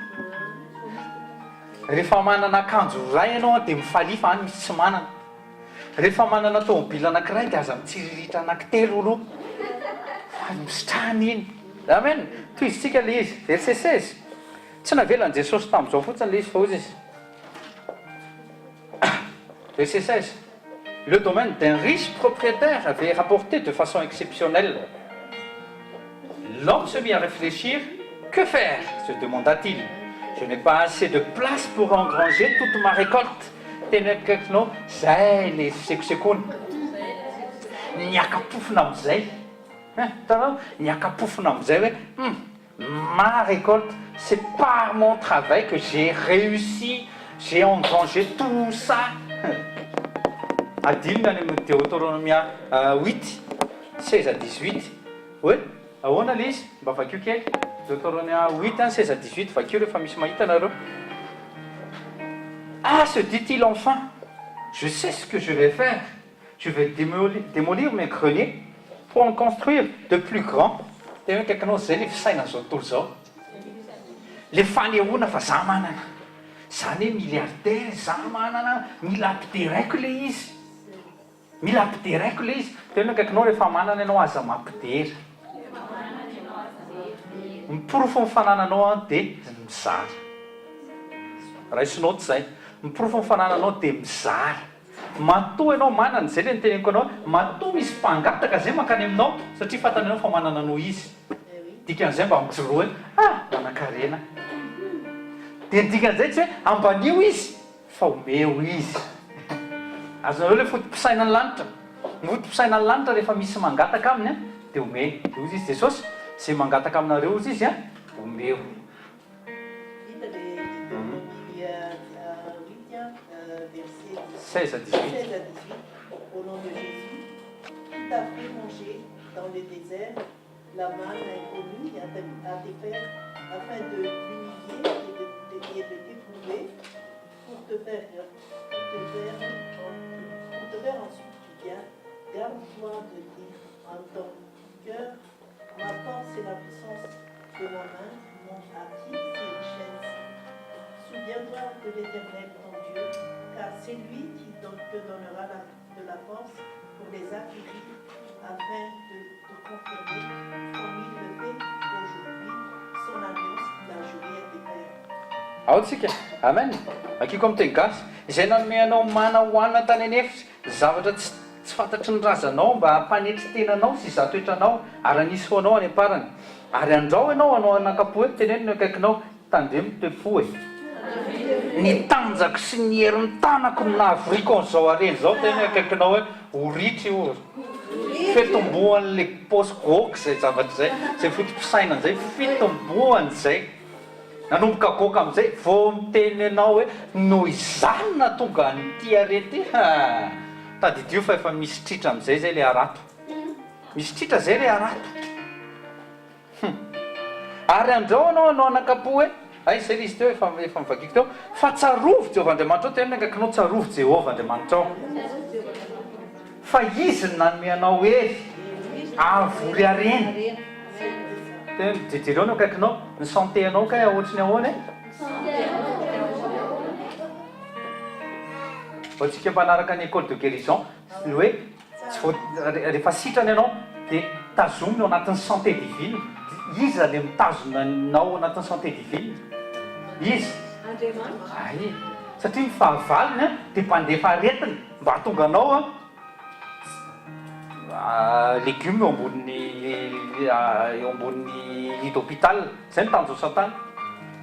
Rehefa manana akanjo iray ianao de mifalia fa any misy tsy manana. Rehefa manana tomobile anakiray dia aza mitsiriritra anakitelo aloha fa misitrahana iny. Amen! Tohizintsika ilay izy. Verset 16. Tsy navelan'i Jesosy tamin'izao fotsiny ilay izy fa hoy izy. Verset 16, Le domaine d'un riche propriétaire avait rapporté de façon exceptionnelle. L'homme se mit à réfléchir, Que faire? se demanda-t-il. Je n'ai pas assez de place pour engranger toute ma récolte. Teny akaikinao, zay le fisekosekoana. Niaka-pofona amin'izay. Hein, hitanao? Niaka-pofona amin'izay hoe, hum, Ma récolte, c'est par mon travail que j'ai réussi, j'ai engrangé tout ça. Adinony any amin'ny Deoteronomia huit, 16 à 18 hoe ahoana ilay izy? Mba vakio kely. Deoteronomia huit, 16 à 18, vakio rehefa misy mahita nareo. Ah, se dit-il enfin, je sais ce que je vais faire, je vais démolir mes greniers pour en construire de plus grands. Tena hoe akaikinao zay le fisainan'izao tontolo izao. Le fanehoana fa za manana. Za anie milliardaire, za manana, mila ampideraiko le izy. Mila ampideraiko le izy. Tena hoe akaikinao rehefa manana ianao aza mampidera. Ny porofon'ny fanananao an dia mizara. Raiso note zay. Ny porofon'ny fanananao dia mizara. Matoa ianao manana, izay ilay noteneniko anao hoe matoa misy mpangataka izay mankany aminao satria fantany ianao fa manana noho izy. Dikan'izay mba mijoroa hoe ah manankarena. Dia ny dikan'izay tsy hoe ambanio izy fa omeo izy. Azonareo ilay foto-pisainan'ny lanitra. Ny foto-pisainan'ny lanitra rehefa misy mangataka aminy an, dia omeny. Dia hozy izy Jesosy, izay mangataka aminareo hozy izy an, omeo. Hita le Deutéronomie 8 verset 16 à 18. 16 à 18, Au nom de Jésus, qui t'a fait manger dans le désert la manne inconnue à tes pères, afin de l'humilier et de t'éprouver, pour te faire, pour te faire, pour te faire ensuite du bien, garde-toi de dire en ton cœur, ma force et la puissance de ma main m'ont acquis ces richesses. Souviens-toi de l'Éternel ton Dieu, car c'est lui qui te donnera de la force pour les acquérir, afin de te confirmer, comme il le fait aujourd'hui, son alliance qu'il a jurée à tes pères. Ao tsika. Amen. Vakiko amin'ny teny gasy. Izay nanome anao mana hohanina tany an'efitra, zavatra tsy tsy fantatry ny razanao mba hampanetry tena anao sy hizaha toetra anao ary hanisy ho anao any am-parany. Ary andrao ianao hanao anakam-po hoe teneno ny akaikinao, tandremo ny toe-po e. Ny tanjako sy ny herin'ny tanako no nahavoriako an'izao harena izao, teneno ny akaikinao hoe ho ritra io ry. Fitomboan'ilay paosy goaka izay zavatra izay, izay foto-pisainana izay, fitomboan'izay. Nanomboka goaka amin'izay vao miteny anao hoe noho izany no nahatonga an'ity arety ity ha! Tadidio fa efa misy tritra amin'izay izay ilay harato. Misy tritra izay ilay harato. Hum. Ary andrao ianao hanao anakapo hoe, hay izay ilay izy teo efa efa novakiako teo, fa tsarovy Jehovah Andriamanitrao, teneno ny akaikinao, tsarovy Jehovah Andriamanitrao. Fa Izy no nanome anao hery hahavory harena. Tena jereo ny akaikinao, ny santé anao kay ohatry ny ahoana e? Ho antsika mpanaraka ny école de guérison, ny hoe tsy vao rehefa sitrana ianao dia tazomina ao anatin'ny santé divine. Iza le mitazona anao ao anatin'ny santé divine? Iza? Hay, satria ny fahavalony dia mpandefa aretina mba hahatonga anao Legume eo ambonin'ny eo ambonin'ny lit d'hôpital, zay no tanjon'i satana.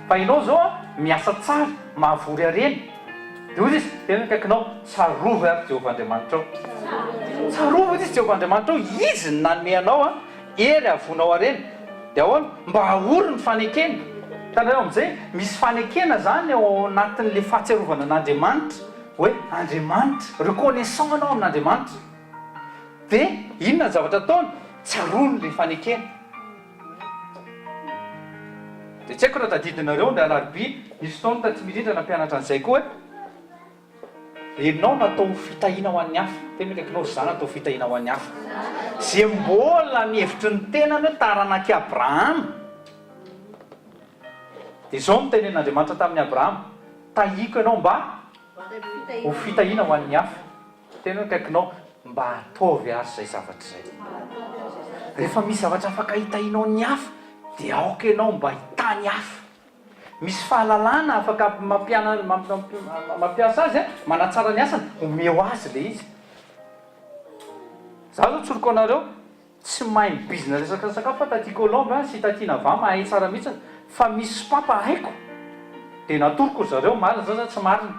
Fa ianao zao an, miasa tsara, mahavory harena, dia hoy izy, tena akaikinao, tsarovy ary Jehovah Andriamanitrao. Tsarovy hoy izy Jehovah Andriamanitrao, Izy no nanome anao an, hery hahavoanao harena. Dia ahoana? Mba hahory ny fanekena. Hitanareo amin'izay, misy fanekena zany ao anatin'ilay fahatsiarovana an'Andriamanitra. Hoe Andriamanitra, reconnaissant ianao amin'Andriamanitra. Dia inona ny zavatra ataony? Tsaroany ilay fanekena. Dia tsy haiko raha tadidinareo ny alarobia, nisy fotoana taty Mirindra nampianatra an'izay koa hoe, ianao natao ho fitahiana ho an'ny hafa. Tena akaikinao, izaho natao ho fitahiana ho an'ny hafa. Izay mbola mihevitry ny tenany hoe taranak'i Abrahama. Dia izao no tenenin'Andriamanitra tamin'i Abrahama, Tahiko ianao mba ho fitahiana ho an'ny hafa. Tena hoe akaikinao, mba ataovy ary izay zavatra izay. Rehefa misy zavatra afaka hitahianao ny hafa, dia aoka ianao mba hitahy ny hafa. Misy fahalalana afaka mampiana mampiasa azy manatsara ny asany, omeo azy le izy. Za zao tsoriko anareo, tsy mahay mi-bizna resaka sakafo fa taty Colombe sy taty Nava mahay tsara mihitsiny fa misy sopapa haiko de natoroko ry zareo, marina zany sa tsy marina?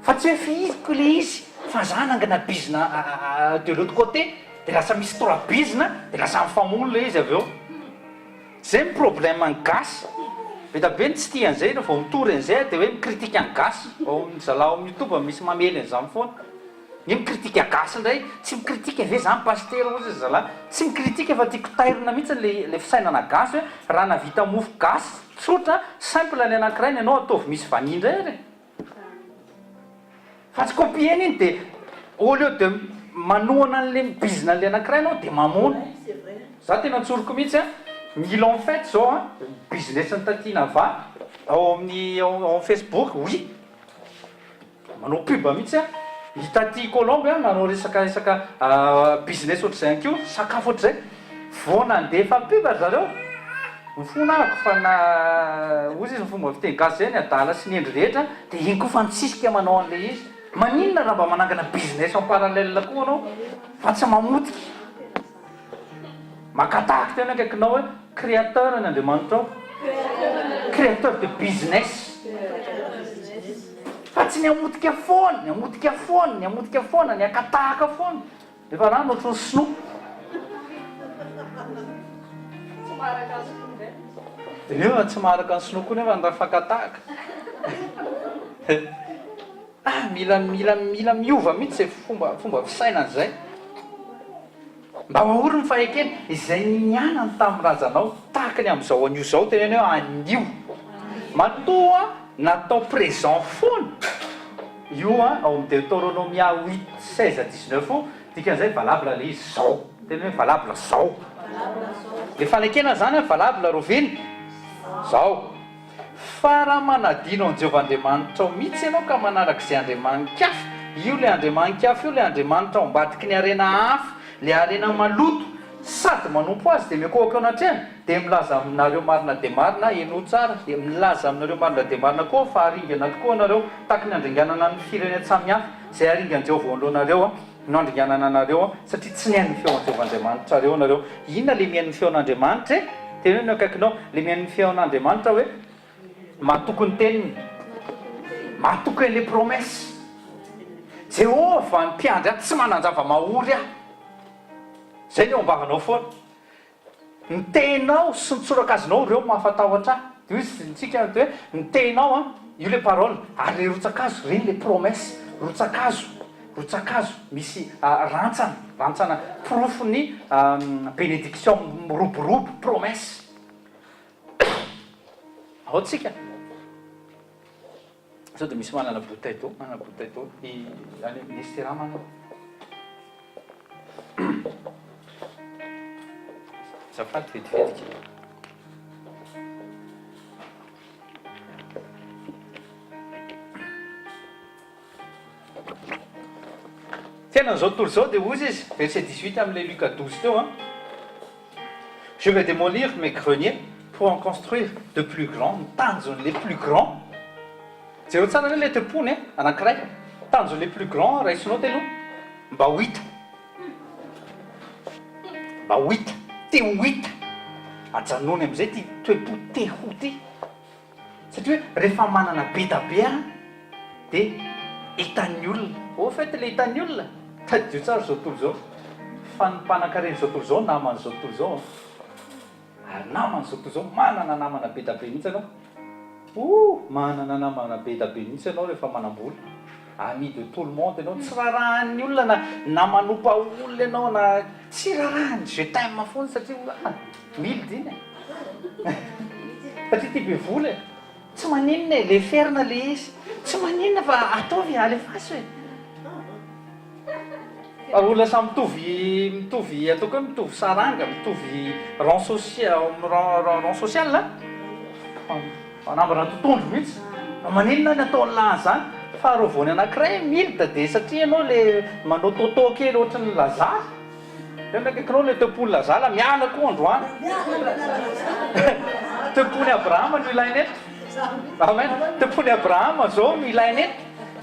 Fa tsy hoe fihiziko le izy fa za nangina bizna de l'autre côté de lasa misy trois bizna de lasa mifamono le izy avy eo. Zay ny problème ny gasy. Be da be ny tsy tia an'izay rehefa vao mitory an'izay dia hoe mi-critique ny gasy. Ao amin'ny zalahy ao amin'ny youtube misy mamely an'izany foana. Ny mi-critique gasy indray, tsy mi-critique ve zany pasitera hozy ry zalahy. Tsy mi-critique fa tiako tairina mihitsy le le fisainana gasy hoe raha nahavita mofo gasy tsotra simple ny anankiray ny anao ataovy misy vanille indray ary e. Fa tsy copier-na iny dia au lieu de manohana an'le bizina an'le anankiray ianao dia mamono. Za tena tsoriko mihitsy an, Milan fête zao an, business n'i Taty Nava ao amin'ny ao amin'ny Facebook oui, manao pub mihitsy an, i Taty Colombe an nanao resaka resaka business ohatr'izay ihany koa, sakafo ohatr'izay, vao nandefa pub ry zareo, mifona ahako fa na hozy izy ny fomba fiteny gasy zay ny adala sy ny hendry rehetra dia iny koa fa misisika manao an'ilay izy, maninona raha mba manangana business en parallèle koa anao fa tsy mamotika. Maka tahaka tena akaikinao hoe créateur ny Andriamanitrao. Créateur de business. Fa tsy ny hamotika foana, ny hamotika foana, ny hamotika foana, ny haka tahaka foana. Efa rano ohatry ny sinoa. Tsy maharaka ny sinoa indray. Io tsy maharaka ny sinoa koa nefa ny raha faka tahaka. Ah, mila mila mila miova mihitsy izay fomba fomba fisainana izay. Mba ho ahory ny fahekena izay nianany tamin'ny razanao tahaka ny amin'izao anio izao, teneno hoe anio. Matoa natao présent foana io ao amin'ny Deoteronomia huit seize à dix neuf io, dikan'izay valable ilay izy zao. Teneno hoe valable zao. Ilay fanekena izany valable rahoviana? Zao. Fa raha manadino an'i Jehovah Andriamanitrao mihitsy ianao ka manaraka izay andriamani-kafa, io ilay andriamani-kafa io ilay andriamanitra ao ambadiky ny harena hafa, ilay harena maloto, sady manompo azy dia mikohaka eo anatrehany, dia milaza aminareo marina dia marina aho, henoy tsara, dia milaza aminareo marina dia marina koa aho fa haringana tokoa ianareo, tahaka ny handringanana ny firenen-tsamihafa, izay haringan'i Jehovah eo anoloanareo aho. No handringanana anareo satria tsy nihaino ny feon'i Jehovah Andriamanitrareo ianareo. Inona ilay mihaino ny feon'Andriamanitra e? Teneno ny akaikinao, ilay mihaino ny feon'Andriamanitra hoe matoky ny teniny, matoky an'ilay promesse. Jehovah ny mpiandry ahy, tsy manan-java-mahory aho. Izay ny eo am-bavanao foana. Ny tehinao sy ny tsorakazonao ireo mahafatahotra ahy. Dia hoy izy ntsika hoe ny tehinao an, io le parole, ary le rotsakazo, ireny le promesse, rotsakazo, rotsakazo misy rantsana, rantsana porofon'ny benediction miroborobo, promesse. Ao tsika. Sao dia misy manana bouteille d'eau, manana bouteille d'eau, i any amin'ny Estera manana. Azafady vetivetika. Fiainan'izao tontolo izao dia hozy izy, verset 18 amin'ilay Luka 12 teo an. Je vais démolir mes greniers pour en construire de plus grands, ny tanjon'ilay plus grand, jereo tsara anie ilay toe-pony e, anankiray, tanjon'ilay plus grand raisinao telo mba ho hita, mba ho hita, te ho hita, ajanony amin'izay ity toe-po te ho ity. Satria hoe rehefa manana be da be aho dia hitan'ny olona. Au fait le hitan'ny olona, tadidio tsara izao tontolo izao fa ny mpanankaren'izao tontolo izao naman'izao tontolo izao an. Ary naman'izao tontolo izao, manana namana be da be mihitsy ianao. Ouh, manana namana be da be mihitsy ianao rehefa manam-bola. Ami de tout le monde ianao, tsy rarahan'ny olona na na manopa olona ianao na tsy rarahany, je t'aime foana satria ah, mild iny e. Satria tia be vola e. Tsy maninona e, leferina le izy. Tsy maninona fa ataovy e, alefaso e. Fa olona samy mitovy, mitovy ataoko hoe mitovy saranga, mitovy rang social, rang social a. Manambana totohondry mihitsy. Fa maninona ny ataon'lah an'izany? Fa reo vao ny anankiray mild dia satria ianao le manao tôtô kely ohatry ny Lazare. Tena akaikinao le toe-pon'i Lazare, miala koa androany. Toe-pon'i Abrahama no ilaina eto. Amen. Toe-pon'i Abrahama izao no ilaina eto.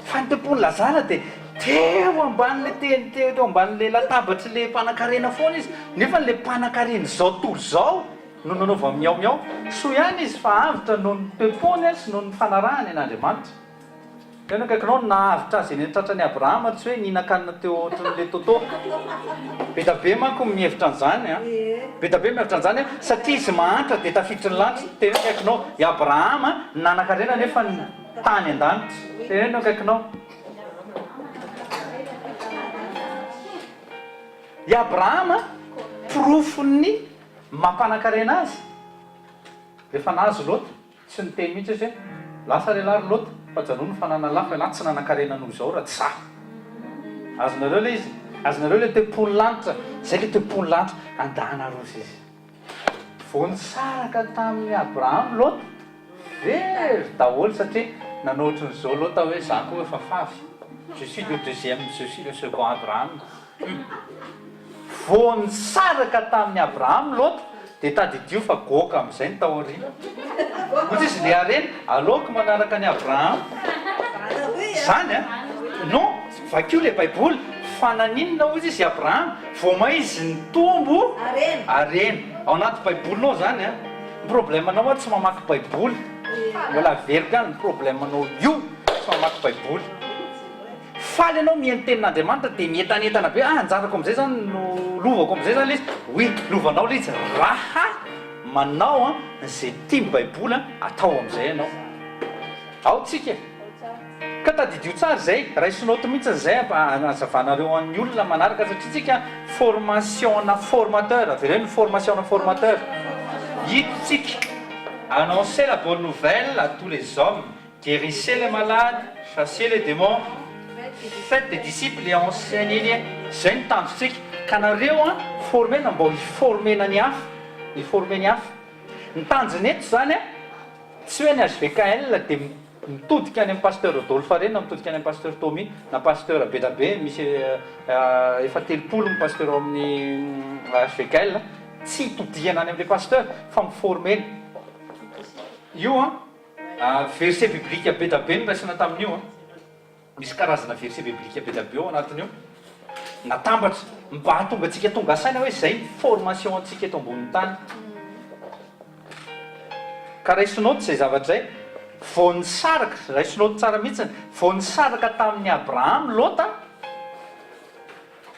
Fa ny toe-pon'i Lazara dia teo ambanin'ilay teny, teo teo ambanin'ilay latabatr'ilay mpanankarena foana izy. Nefa ilay mpanankaren'izao tontolo izao no nanaovany miao miao. Soa ihany izy fa avotra noho ny toe-pony sy noho ny fanarahany an'Andriamanitra. Tena akaikinao ny nahavitra azy eny an-tratran'i Abrahama tsy hoe nihinan-kanina teo ohatran'ilay Toto. Be da be manko ny mihevitra an'izany an. Be da be mihevitra an'izany an, satria izy mahantra dia tafiditry ny lanitra. Teneno akaikinao, i Abrahama nanan-karena nefa tany an-danitra. Teneno akaikinao. I Abrahama porofon'ny mampanan-karena azy rehefa nahazo Lota. Tsy niteny mihitsy izy hoe, Lasa re lahy ry Lota, fa ajanony ny fananan'lah fa elah tsy nanan-karena noho izao raha tsy zaho. Azonareo ilay izy? Azonareo ilay toe-pon'ny lanitra? Izay ilay toe-pon'ny lanitra. Andana roso izy. Vao nisaraka tamin'i Abraham Lota, very daholo satria nanao ohatran'izao Lota hoe, za koa efa favy. Je suis le deuxième, je suis le second Abraham. Vao nisaraka tamin'i Abrahama Lota, dia tadidio fa goaka amin'izay ny tao aoriana. Hoy izy, Ilay harena, aleoko manaraka an'i Abrahama. Izany an? Non, vakio ilay Baiboly. Fa naninona hoy izy i Abrahama? Vao may izy nitombo harena. Ao anaty Baibolinao izany an? Ny problème-nao an, tsy mamaky Baiboly. Mbola averiko ihany, ny problème-nao io, tsy mamaky Baiboly. Faly ianao mihaino tenin'Andriamanitra dia mientanentana be, ah anjarako amin'izay izany no lovako amin'izay izany ilay izy, oui lovanao ilay izy raha manao an izay tian'ny baiboly an atao amin'izay ianao. Ao tsika e! Ka tadidio tsara izay, raiso note mihitsy izay hanazavanareo an'ny olona manaraka satria tsika formation-na formateur, avereno ny formation-na formateur. Ito tsika, annoncer la bonne nouvelle à tous les hommes. Guérissez les malades, chassez les démons, faites des disciples et enseignez-les. Zay no tanjontsika. Ka nareo an, former-na mba ho hi-former-na ny hafa, hi-former ny hafa. Ny tanjona eto zany an, tsy hoe ny HVKL dia mitodika any amin'ny Pasteur Rodolphe ireny na mitodika any amin'ny Pasteur Tommy na Pasteur be da be, misy efa 30 ny Pasteur ao amin'ny HVKL, tsy itodihana any amin'ilay Pasteur fa mi-former-na. Io an. Verset biblique be da be no raisina tamin'io an. Misy karazana verset biblique be da be ao anatin'io. Natambatra mba hahatonga antsika tonga saina hoe izay ny formation antsika eto ambonin'ny tany. Ka raiso note izay zavatra izay. Vao nisaraka, raiso note tsara mihitsiny, vao nisaraka tamin'i Abraham Lota,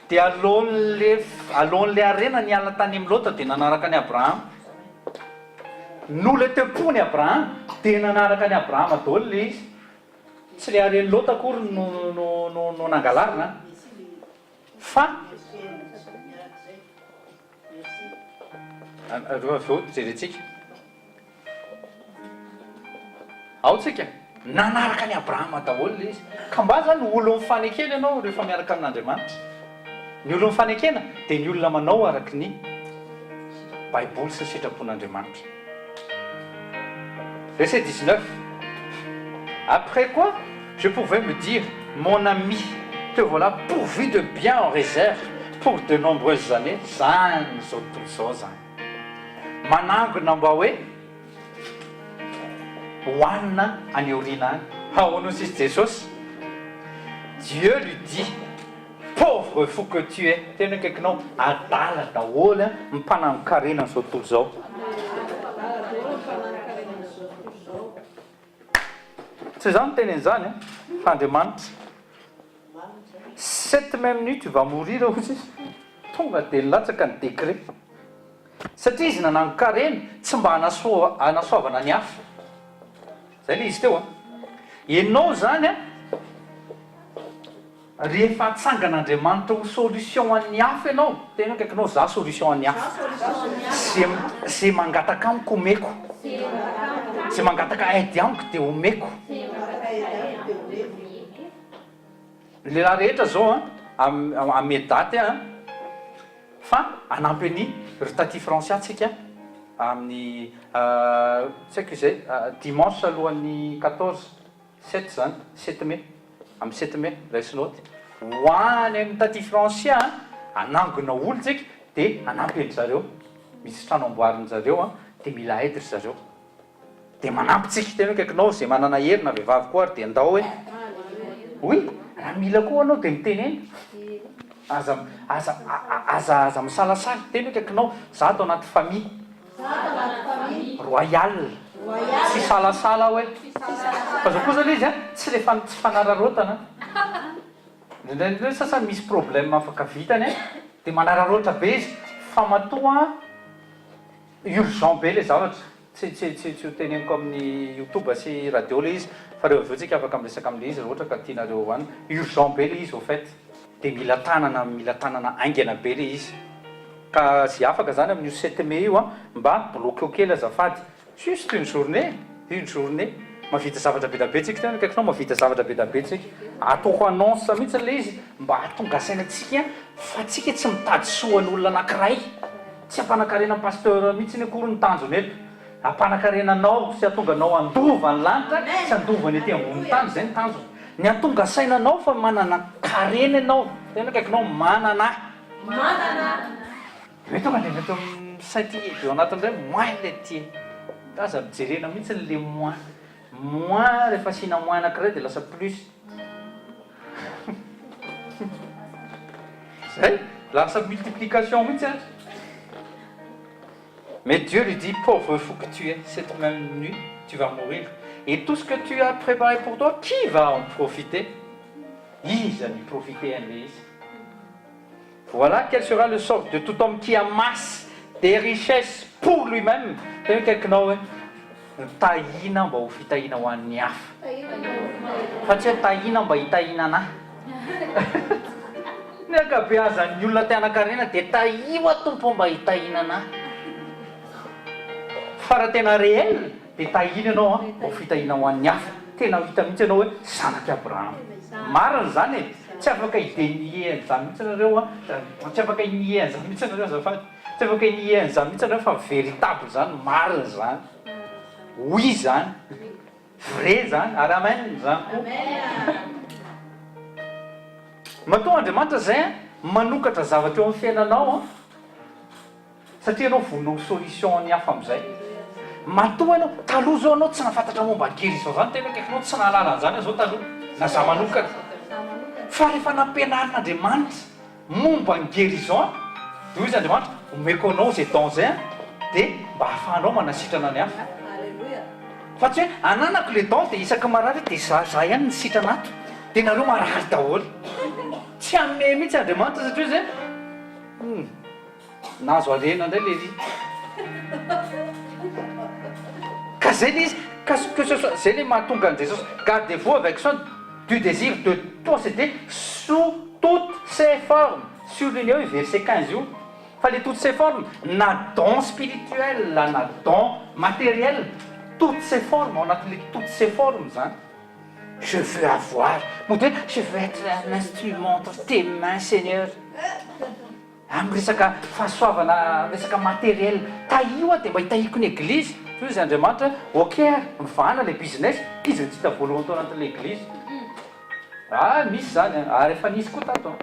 dia aloan'le aloan'le harena niala tany amin'i Lota dia nanaraka an'i Abrahama. Noho ilay toe-pony Abrahama, dia nanaraka an'i Abrahama daholo ilay izy. Tsy ilay haren'i Lota akory no no no no nangalarina an! Fa. Avy eo jerentsika. Ao tsika. Nanaraka an'i Abrahama daholo ilay izy. Ka mba zany olon'ny fanekena ianao rehefa miaraka amin'Andriamanitra. Ny olon'ny fanekena dia ny olona manao araka ny Baiboly sy ny sitrapon'Andriamanitra. Verset 19, Après quoi, je pouvais me dire, Mon ami, te voilà pourvu de biens en réserve pour de nombreuses années. Zany izao tontolo izao zany. Manangona mba hoe hohanina any aoriana any. Ahoana hozy izy Jesosy? Dieu lui dit, Pauvre fou que tu es, tena akaikinao, adala daholo ny mpanangon-karena an'izao tontolo izao. Tsy izaho miteny an'izany fa Andriamanitra. Cette même nuit tu vas mourir hozy izy. Tonga dia nilatsaka ny décret. Satria izy nanangon-karena, tsy mba hanasoa hanasoavana ny hafa. Zay le izy teo an. Enao zany an, rehefa atsangan'Andriamanitra ho solution an'ny hafa ianao, tena akaikinao za solution an'ny hafa. Ze ze mangataka amiko omeko. Ze mangataka aide amiko dia omeko. Ny lehilahy rehetra zao an, am ame daty an, fa hanampy an'i ry taty Francia tsika amin'ny tsy haiko izay dimanche alohan'ny 14, sept zany, sept mai, amin'ny sept mai, raiso naoty, ho any amin'ny taty Francia an, hanangona olona tsika dia hanampy an-dry zareo, misy trano amboarin-dry zareo an, dia mila aide ry zareo. Dia manampy tsika, tena akaikinao izay manana hery na vehivavy koa ary dia ndao hoe. Oui, raha mila koa anao dia mitenena. Aza aza aza aza misalasala, tena akaikinao, za ato anaty famille. Royale. Tsy hisalasala aho hoe. Fa zao kosa le izy an, tsy le tsy fanararaotana an. Indraindray indray sasany misy problème afaka vitany an, dia manararaotra be izy, fa matoa an, urgent be le zavatra. Tsy tsy tsy tsy ho teneniko amin'ny youtube sy radio le izy fa reo avy eo tsika afaka miresaka amle izy raha ohatra ka tianareo ho any. Urgent be le izy au fait. De mila tanana mila tanana haingana be le izy. Ka ze afaka zany amin'io sept mai io an mba bloqueo kely azafady. Juste une journée, une journée. Mahavita zavatra be da be tsika, tena akaikinao mahavita zavatra be da be tsika. Ataoko annonce mihitsy le izy mba hahatonga saina antsika fa tsika tsy mitady soa an'olona anakiray. Tsy hampanakarena pasteur mihitsiny akory ny tanjona eto. Hampanakarena anao sy hahatonga anao handova ny lanitra sy handova ny ety ambonin'ny tany, izay ny tanjona. Ny hahatonga saina anao fa manana karena ianao, tena akaikinao manana. Manana. Dia hoe tonga dia mety mi-scintiller be ao anatiny indray moins ilay tia. Aza jerena mihitsy le moins. Moins rehefa asiana moins anakiray dia lasa plus. Zay, lasa multiplication mihitsy ary. Mais Dieu lui dit, pauvre fou que tu es, cette même nuit tu vas mourir, et tout ce que tu as préparé pour toi, qui va en profiter? Iza no hi-profiter an'ilay izy? Voilà quel sera le sort de tout homme qui amasse des richesses pour lui-même. Tena akaikinao hoe tahiana mba ho fitahiana ho an'ny hafa. Fa tsy hoe tahiana mba hitahiana anah. Ny ankabeazan'ny olona te hanan-karena dia tahio aho Tompo mba hitahiana anah. Fa raha tena réel Dia tahina ianao an, ho fitahiana ho an'ny hafa. Tena ho hita mihitsy ianao hoe zanak'i Abrahama. Marina izany e! Tsy afaka hi-denier an'izany mihitsy nareo an, tsy afaka hi-nier an'izany mihitsy nareo azafady. Tsy afaka hi-nier an'izany mihitsy nareo fa véritable izany, marina izany. Oui izany. Vrai izany, ary amen izany koa. Matoa Andriamanitra izay an, manokatra zavatra eo amin'ny fiainanao an, Satria ianao vonona ho solution ny hafa amin'izay. Matoa ianao, taloha zao ianao tsy nahafantatra momba ny guérison zany, tena akaikinao tsy nahalala an'izany aho zao taloha, na za manokana. Fa rehefa nampianarin'Andriamanitra momba ny guérison dia hoy izy Andriamanitra, omeko anao izay don izay an, dia mba ahafahanao manasitrana ny hafa. Fa tsy hoe ananako le don dia isaky ny marary aho dia za za ihany no sitrana ato, dia nareo marary daholo. Tsy hanome mihitsy Andriamanitra satria izy hoe hum. Nahazo harena indray lery. Ka zay le izy, ka que ce soit, zay le mahatonga an'i Jesosy, gardez-vous avec soin du désir de posséder sous toutes ses formes, souligneo io verset 15 io, fa le toutes ses formes, na don spirituel na don matériel, toutes ses formes, ao anatin'le toutes ses formes zany. Je veux avoir, mody hoe je veux être un instrument entre tes mains Seigneur. Amin'ny resaka fahasoavana, amin'ny resaka matériel, tahio aho dia mba hitahiako ny eglizy. Hoy izy Andriamanitra, ok ary, mivahana ilay business, izy no tsy hita voalohany tao anatin'ilay eglizy. Ah, misy izany an, ary efa nisy koa tato an.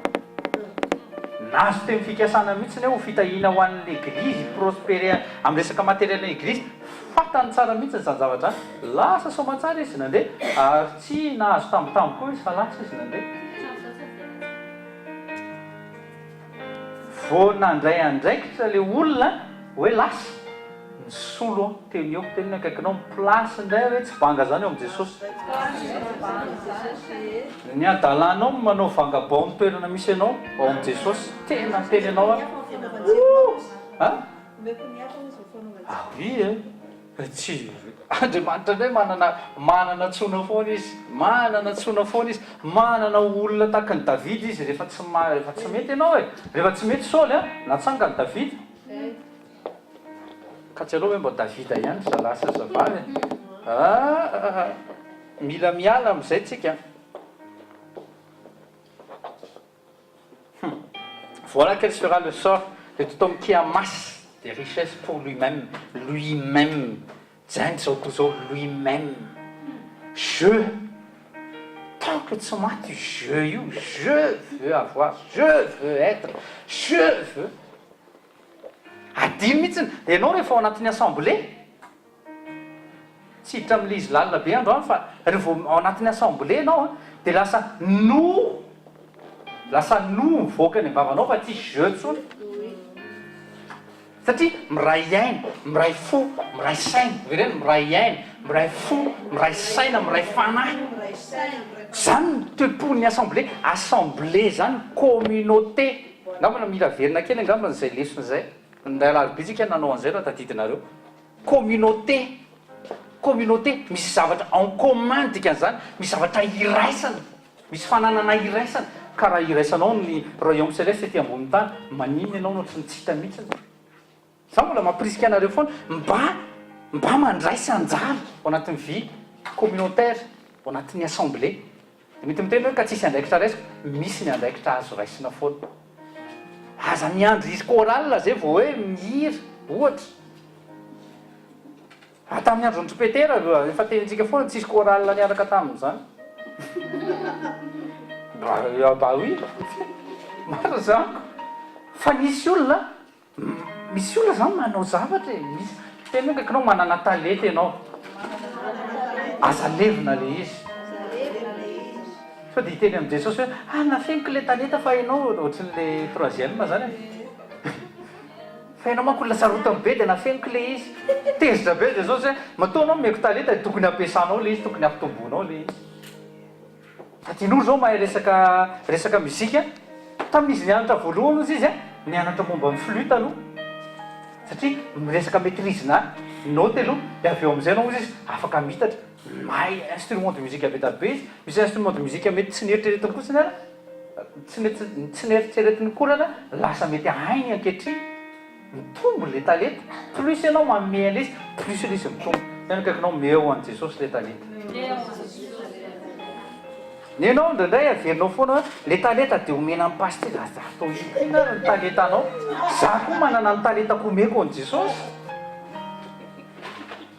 Nahazo teny fikasana mihitsy ny hoe ho fitahiana ho an'ny eglizy, hi-prosperer amin'ny resaka matériel ny eglizy. Fantany tsara mihitsy izany zavatra izany. Lasa soamantsara izy nandeha, ary tsy nahazo tambitamby koa izy fa lasa izy nandeha. Vao nandray andraikitra le olona hoe lasa, nisolo aho teny eo, teny akaikinao, ny place indray hoe tsy banga zany eo amin'i Jesosy. Ny hadalanao no manao vangabao ny toerana misy anao ao amin'i Jesosy, tena miteny anao aho. Ouh! An? Ah oui eh! Tsy, Andriamanitra indray manana, manana antsoina foana Izy, manana antsoina foana Izy, manana olona tahaka an'i Davida Izy rehefa tsy ma, rehefa tsy mety ianao e, rehefa tsy mety Saoly an, natsangany Davida. Ka tsy aleo ve mba Davida ihany ry zalahy sy ry zavavy e? Ah, mila miala amin'izay tsika. Hum. Voilà quel sera le sort de tout homme qui amasse des richesses pour lui-même, lui-même, zany zao koa zao, lui-même, je, tant que tsy maty io je io, je veux avoir, je veux être, je veux, adino mihitsiny, ianao rehefa ao anatin'ny assemblée, Tsy hiditra amin'ilay izy lalina be androany fa rehefa vao ao anatin'ny assemblée ianao an, dia lasa nous, lasa nous mivoaka any am-bavanao fa tsisy je intsony. Satria miray aina, miray fo, miray saina, avereno, miray aina, miray fo, miray saina, miray fanahy. Izany no toe-pon'ny assemblée, assemblée izany communauté. Angambana mila averina kely angambany izay lesona izay. Indray alarobia tsika nanao an'izay raha tadidinareo. Communauté, communauté, misy zavatra en commun ny dikan'izany, misy zavatra iraisana, misy fananana iraisana, ka raha iraisanao ny royaume celeste ety ambonin'ny tany, maninona ianao no tsy tsy hita mihitsy? Za mbola mampirisika anareo foana mba mba mandraisa anjara ao anatin'ny vie communautaire, ao anatin'ny assemblée. Dia mety miteny hoe ka tsisy andraikitra raisiko, misy ny andraikitra azo raisina foana. Aza miandry hisy chorale zay vao hoe mihira, ohatra. Raha tamin'ny andron-dry Petera, efa tenintsika foana, tsisy chorale niaraka tamin'izany. Bah, bah oui, marina zany ko. Fa nisy olona Misy olona zany manao zavatra e, misy tena hoe akaikinao manana talenta ianao, aza levona le izy, sao dia hiteny amin'i Jesosy hoe ah nafeniko le talenta fa ianao ohatran'le troisième zany e, fa ianao manko olona sarotiny be dia nafeniko le izy, tezitra be Jesosy hoe matoa anao omeko talenta dia tokony ampiasanao le izy, tokony ampitomboinao le izy. Tadinoro zao mahay resaka resaka muzika, tamin'izy nianatra voalohany ozy izy a, nianatra momba ny flûte aloha, satria miresaka maitrise na note aloha, dia avy eo amin'izay ianao ozy izy afaka mitatra, mahay instrument de musique be dia be izy, misy instrument de musique mety tsy neritreretiny kotsiny ara, tsy nety tsy neritreretiny akory ara lasa mety hainy ankehitriny. Mitombo le talenta, plus ianao manome an'ilay izy, plus ilay izy mitombo. Zay no akaikinao, omeo an'i Jesosy le talenta. Ny anao indraindray averinao foana hoe le talenta dia omena an'i pasitera, aza atao inona ary ny talentanao, za koa manana ny talentako omeko an'i Jesosy.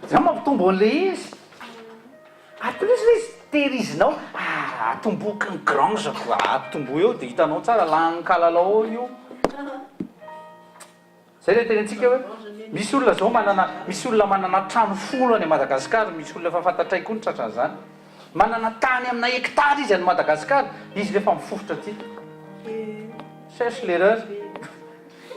Zany mampitombo an'ilay izy. Ary plus ilay izy tehirizinao, ah atomboky ny grange-ko, atombohy eo dia hitanao tsara, lanin'ny kalalao ao io. Zay ilay tenentsika hoe misy olona zao manana, misy olona manana trano folo any Madagascar, misy olona efa fantatray koa ny tratran'izany. Manana tany amina hectare izy any Madagascar, izy nefa mifofotra aty. Cherche l'erreur.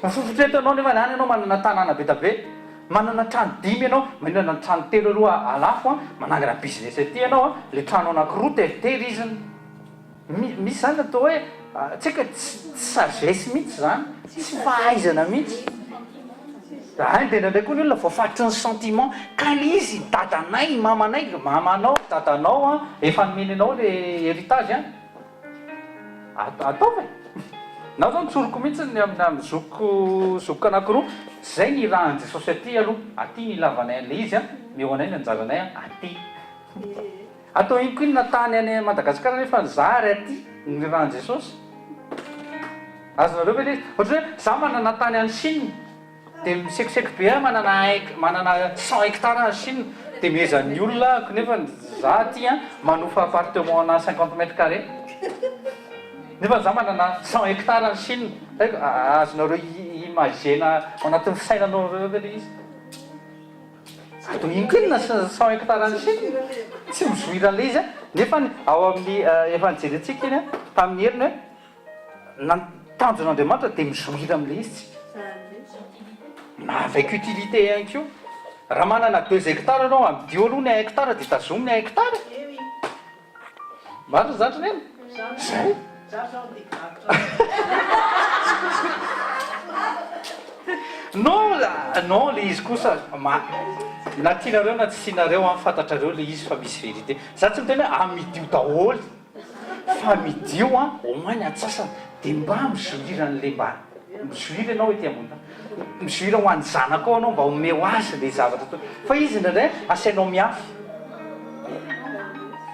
Mifofotra eto ianao nefa any ianao manana tanàna be da be, manana trano dimy ianao, maninona ny trano telo aloha alafo an, manangana business aty ianao an, le trano anakiroa teriterizina. Misy zany atao hoe tsy haiko e, tsy sagesse mihitsy zany, tsy fahaizana mihitsy. Hay dia indraindray koa ny olona voafaritry ny sentiment, ka le izy dadanay, mamanay, mamanao, dadanao an, efa nomeny anao le héritage an. Ataovy e! Na zao nitsoriko mihitsy ny amin'ny amin'ny zokiko zokiko anakiroa, zay ny irahan'i Jesosy aty aloha, aty ny ilavanay an'ilay izy an, meo anay ny anjaranay an, aty. Atao inkoinona tany any Madagascar nefa ny za ary aty ny nirahan'i Jesosy? Azonareo ve le izy? Ohatra hoe za manana tany any Chine, Dia misekoseko be aho manana un manana 100 hectares any Chine dia mihezan'ny olona ahako nefa za aty an manofa appartement ana 50 mètres carrés nefa za manana 100 hectares any Chine tsy haiko azonareo imagena ao anatin'ny fisainanareo ve le izy? Atao inona 100 hectares any Chine? Tsy mizohira an'ilay izy an nefa ao amin'ny efa nijerentsika iny an tamin'ny heriny hoe Na ny tanjon'Andriamanitra dia mijoir amin'ilay izy tsika. Na avec utilité ihany koa. Raha manana deux hectares ianao, amidio aloha ny un hectare dia tazomy ny un hectare e. Marina izany ry Neny? Zay. Non, non ilay izy kosa ma, na tianareo na tsy tianareo an, fantatrareo ilay izy fa misy vérité. Za tsy miteny hoe amidio daholo. Fa midio an, au moins ny antsasany dia mba mi-jouir an'le mba mi-jouir ianao ety ambony tany, mi-jouir ho an'ny zanakao ianao mba omeo azy le zavatra atao, fa izy indraindray asainao miafy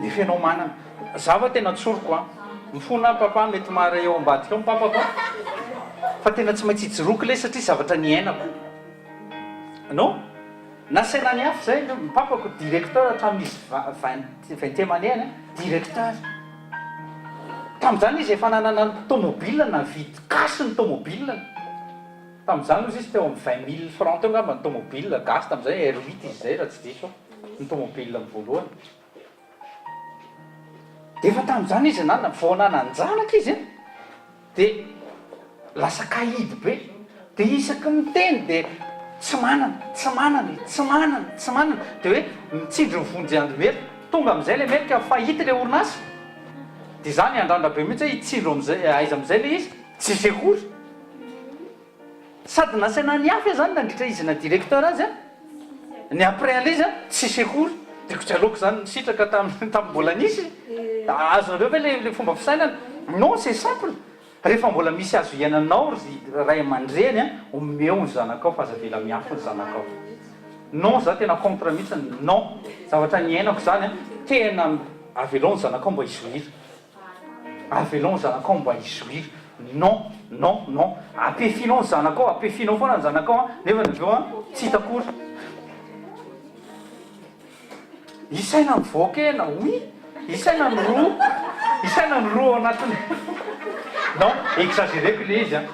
nefa ianao manana. Za fa tena tsoriko an, mifona aho papa mety mahare eo ambadika ao ny papako an, fa tena tsy maintsy ijoroako le satria zavatra niainako. Non? Nasaina niafy zay ny papako directeur hatramin'izy vingt vingtième année any directeur. Tamin'izany izy efa nanana ny tomobile navidy cash ny tomobile-ny. Tamin'izany ozy izy teo amin'ny 20 mille francs teo angamba ny tomobile gasy tamin'izay R huit izy izay raha tsy diso aho. Ny tomobile ny voalohany. Dia efa tamin'izany izy nanana, vao nanan-janaka izy an, dia lasa kahidy be. Dia isaky ny miteny dia tsy manana, tsy manana e, tsy manana, tsy manana. Dia hoe mitsindry ny vonjy andry merika. Tonga amin'izay ilay merika faillite ilay orinasa. Dia izaho niandrandra be mihitsy hoe hitsindro amin'izay, aiza amin'izay ilay izy, tsisy akory. Sady nasaina niafy aho zany nandritra izy na directeur azy an, ny après an'ilay izy an tsisy akory, de ko tsy aleoko zany nisitraka tamin'ny tamin'ny mbola nisy, azonareo ve le le fomba fisainana? Non c'est simple, rehefa mbola misy azo iainanao ry ray aman-dreny an, omeo ny zanakao fa aza avela miafy ny zanakao. Non za tena contre mihitsy, non, zavatra niainako zany an, tena avelao ny zanakao mba hi-jouir. Avelao ny zanakao mba hi-jouir. Non, non, non. Ampiafianao ny zanakao, ampiafianao foana ny zanakao an, nefa ny avy eo an, tsy hita akory. Isaina ny voan-kena, oui. Isaina ny ro, isaina ny ro ao anatin'ny. Non, exagéreko ilay izy an.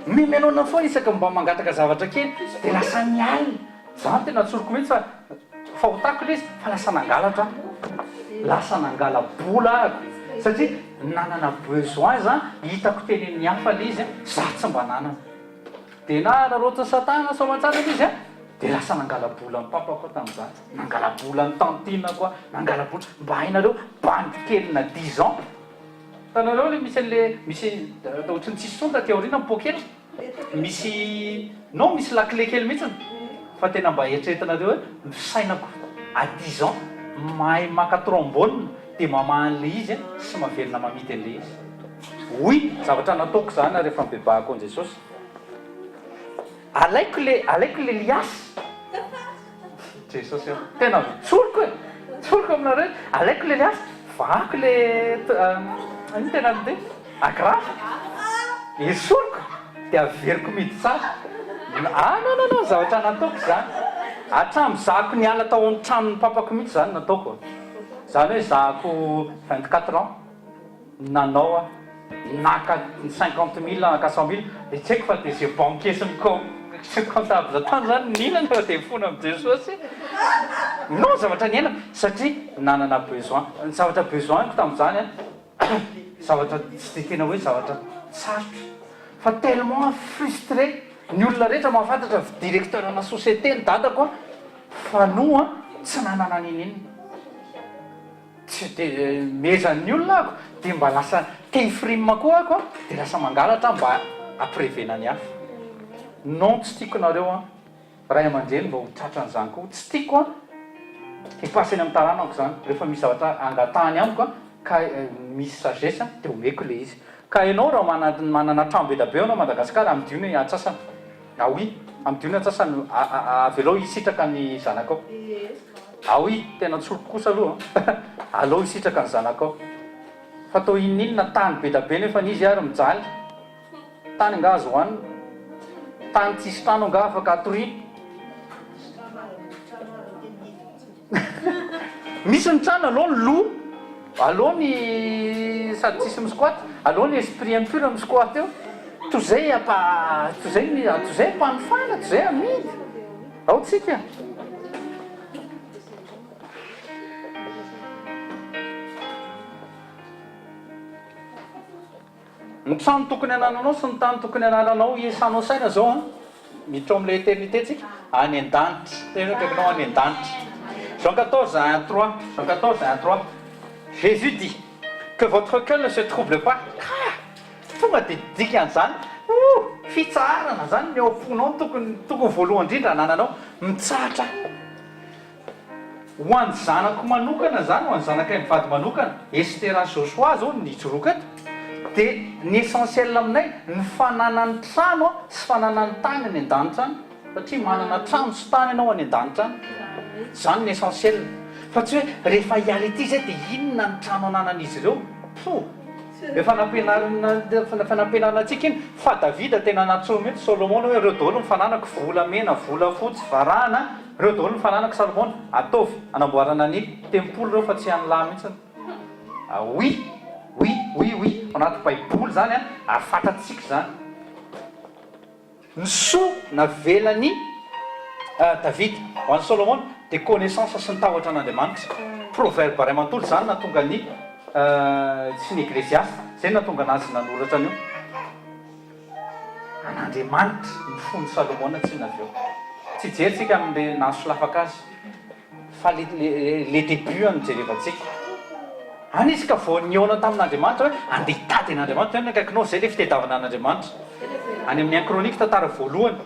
Mimenoana foana isaka mba mangataka zavatra kely, dia lasa mialona. Za tena tsoriko mihitsy fa fahotako ilay izy fa lasa nangalatra aho. Lasa nangala-bola ahako satria nanana besoin za, hitako teny amin'ny hafa ilay izy, za tsy mba nanana. Dia nararaotin'i satana soamantsara ilay izy an, dia lasa nangala-bola an'i papako aho tamin'izany, nangala-bola an'i tantine-ko aho, nangala-bola, mba hainareo bandy kelina dix ans, hitanareo ilay misy an'ilay misy ohatran'ny tsisy intsony taty aoriana ny poketra. Misy non misy lakile kely mihitsiny fa tena mba eritreretinareo hoe ny fisainako à dix ans mahay maka trombone dia mamaha an'ilay izy sy maverina mamidy an'ilay izy. Oui zavatra nataoko izany rehefa nibebahako an'i Jesosy. Alaiko le alaiko le liasse. Jesosy ô! Tena tsoriko e! Tsoriko aminareo e! Alaiko le liasse, vahako le ino tena an'ity? Agrafe, esoriko dia averiko mihidy tsara. Ah non non non, zavatra nataoko izany. Hatramin'ny zahako niala tao amin'ny tranon'ny papako mihitsy izany nataoko. Izany hoe zahako 24 ans. Nanao aho, naka ny 50 mille, naka 100 mille, dia tsy haiko fa dia izay banquier sy ny com sy ny comptable tany izany nihinana fa dia nifona amin'i Jesosy. Non, zavatra niainako, satria nanana besoin. Ny zavatra besoin-ko tamin'izany an, zavatra tsy dia tena hoe zavatra sarotra, fa tellement aho frustré, ny olona rehetra mahafantatra fa directeur-na société ny dadako an, fa nous an, tsy nanana n'inon'inona. Tsy dia mezan'ny olona ako dia mba lasa te hi-frime koa ako an, dia lasa mangalatra aho mba hampirevena ny hafa. Non tsy tiako nareo an, ray aman-dreny mba ho tratran'izany koa, tsy tiako an hi-passe eny amin'ny taranako izany, rehefa misy zavatra angatahany amiko an ka misy sagesse an dia omeko ilay izy. Ka ianao raha manana trano be dia be ianao Madagascar amidio ny antsasany. Ah oui, amidio ny antsasany avelao hisitraka ny zanakao. Ah oui, tena tsoriko kosa aloha an! Aleo hisitraka ny zanakao. Fa atao inon'inona tany be da be nefa izy ary mijaly. Tany angaha azo hohanina? Tany tsisy trano angaha afaka atoriana? Misy ny trano aleo ny lo, aleo ny sady tsisy mi-squat, aleo ny esprit impur mi-squat eo, toy izay ampa toy izay ny toy izay ampanofana, toy izay amidy. Ao tsika. Ny trano tokony anananao sy ny tany tokony anananao iesanao saina zao an, miditra ao amin'ilay éternité tsika, any an-danitra, tena hoe akaikinao any an-danitra. Jean 14 1 3, Jean 14 1 3, Jésus dit, que votre cœur ne se trouble pas, kah! Tonga dia dikan'izany, oh! Fitsaharana zany ny ao am-ponao no tokony tokony voalohany indrindra anananao, mitsahatra. Ho an'ny zanako manokana izany, ho an'ny zanakay mivady manokana, Estera sy Joshua izao no nijoroako eto, dia ny essentiel aminay ny fananany trano sy fananany tany any an-danitra any, satria manana trano sy tany ianao any an-danitra any, izany ny essentiel, fa tsy hoe rehefa hiala ety izay dia inona ny trano ananan'izy ireo, pfou! Efa nampianarina efa nampianarina antsika iny fa Davida tena nantsoiny mihitsy Solomona hoe ireo daholo ny fananako, volamena, volafotsy, varahana, ireo daholo ny fananako Salomona, ataovy anamboarana ny tempoly ireo fa tsy an'lah mihitsy. Ah oui, oui, oui, oui, ao anaty baiboly izany an, ary fantatsika izany. Ny soa navelan'i. Davida, ho an'i Solomona, dia connaissance sy ny tahotra an'Andriamanitra. Proverbe iray manontolo izany nahatonga ny sy ny Ecclesiaste, izay no nahatonga anazy nanoratra an'io. An'Andriamanitra ny fon'i Salomona tsinona avy eo. Tsy hijery tsika amin'ilay nahasolafaka azy fa le le début no jerevantsika. Any izy ka vao nihaona tamin'Andriamanitra hoe andeha hitady an'Andriamanitra, eo ny akaikinao, izay ilay fitedavana an'Andriamanitra. Any amin'ny un Chronique tantara voalohany,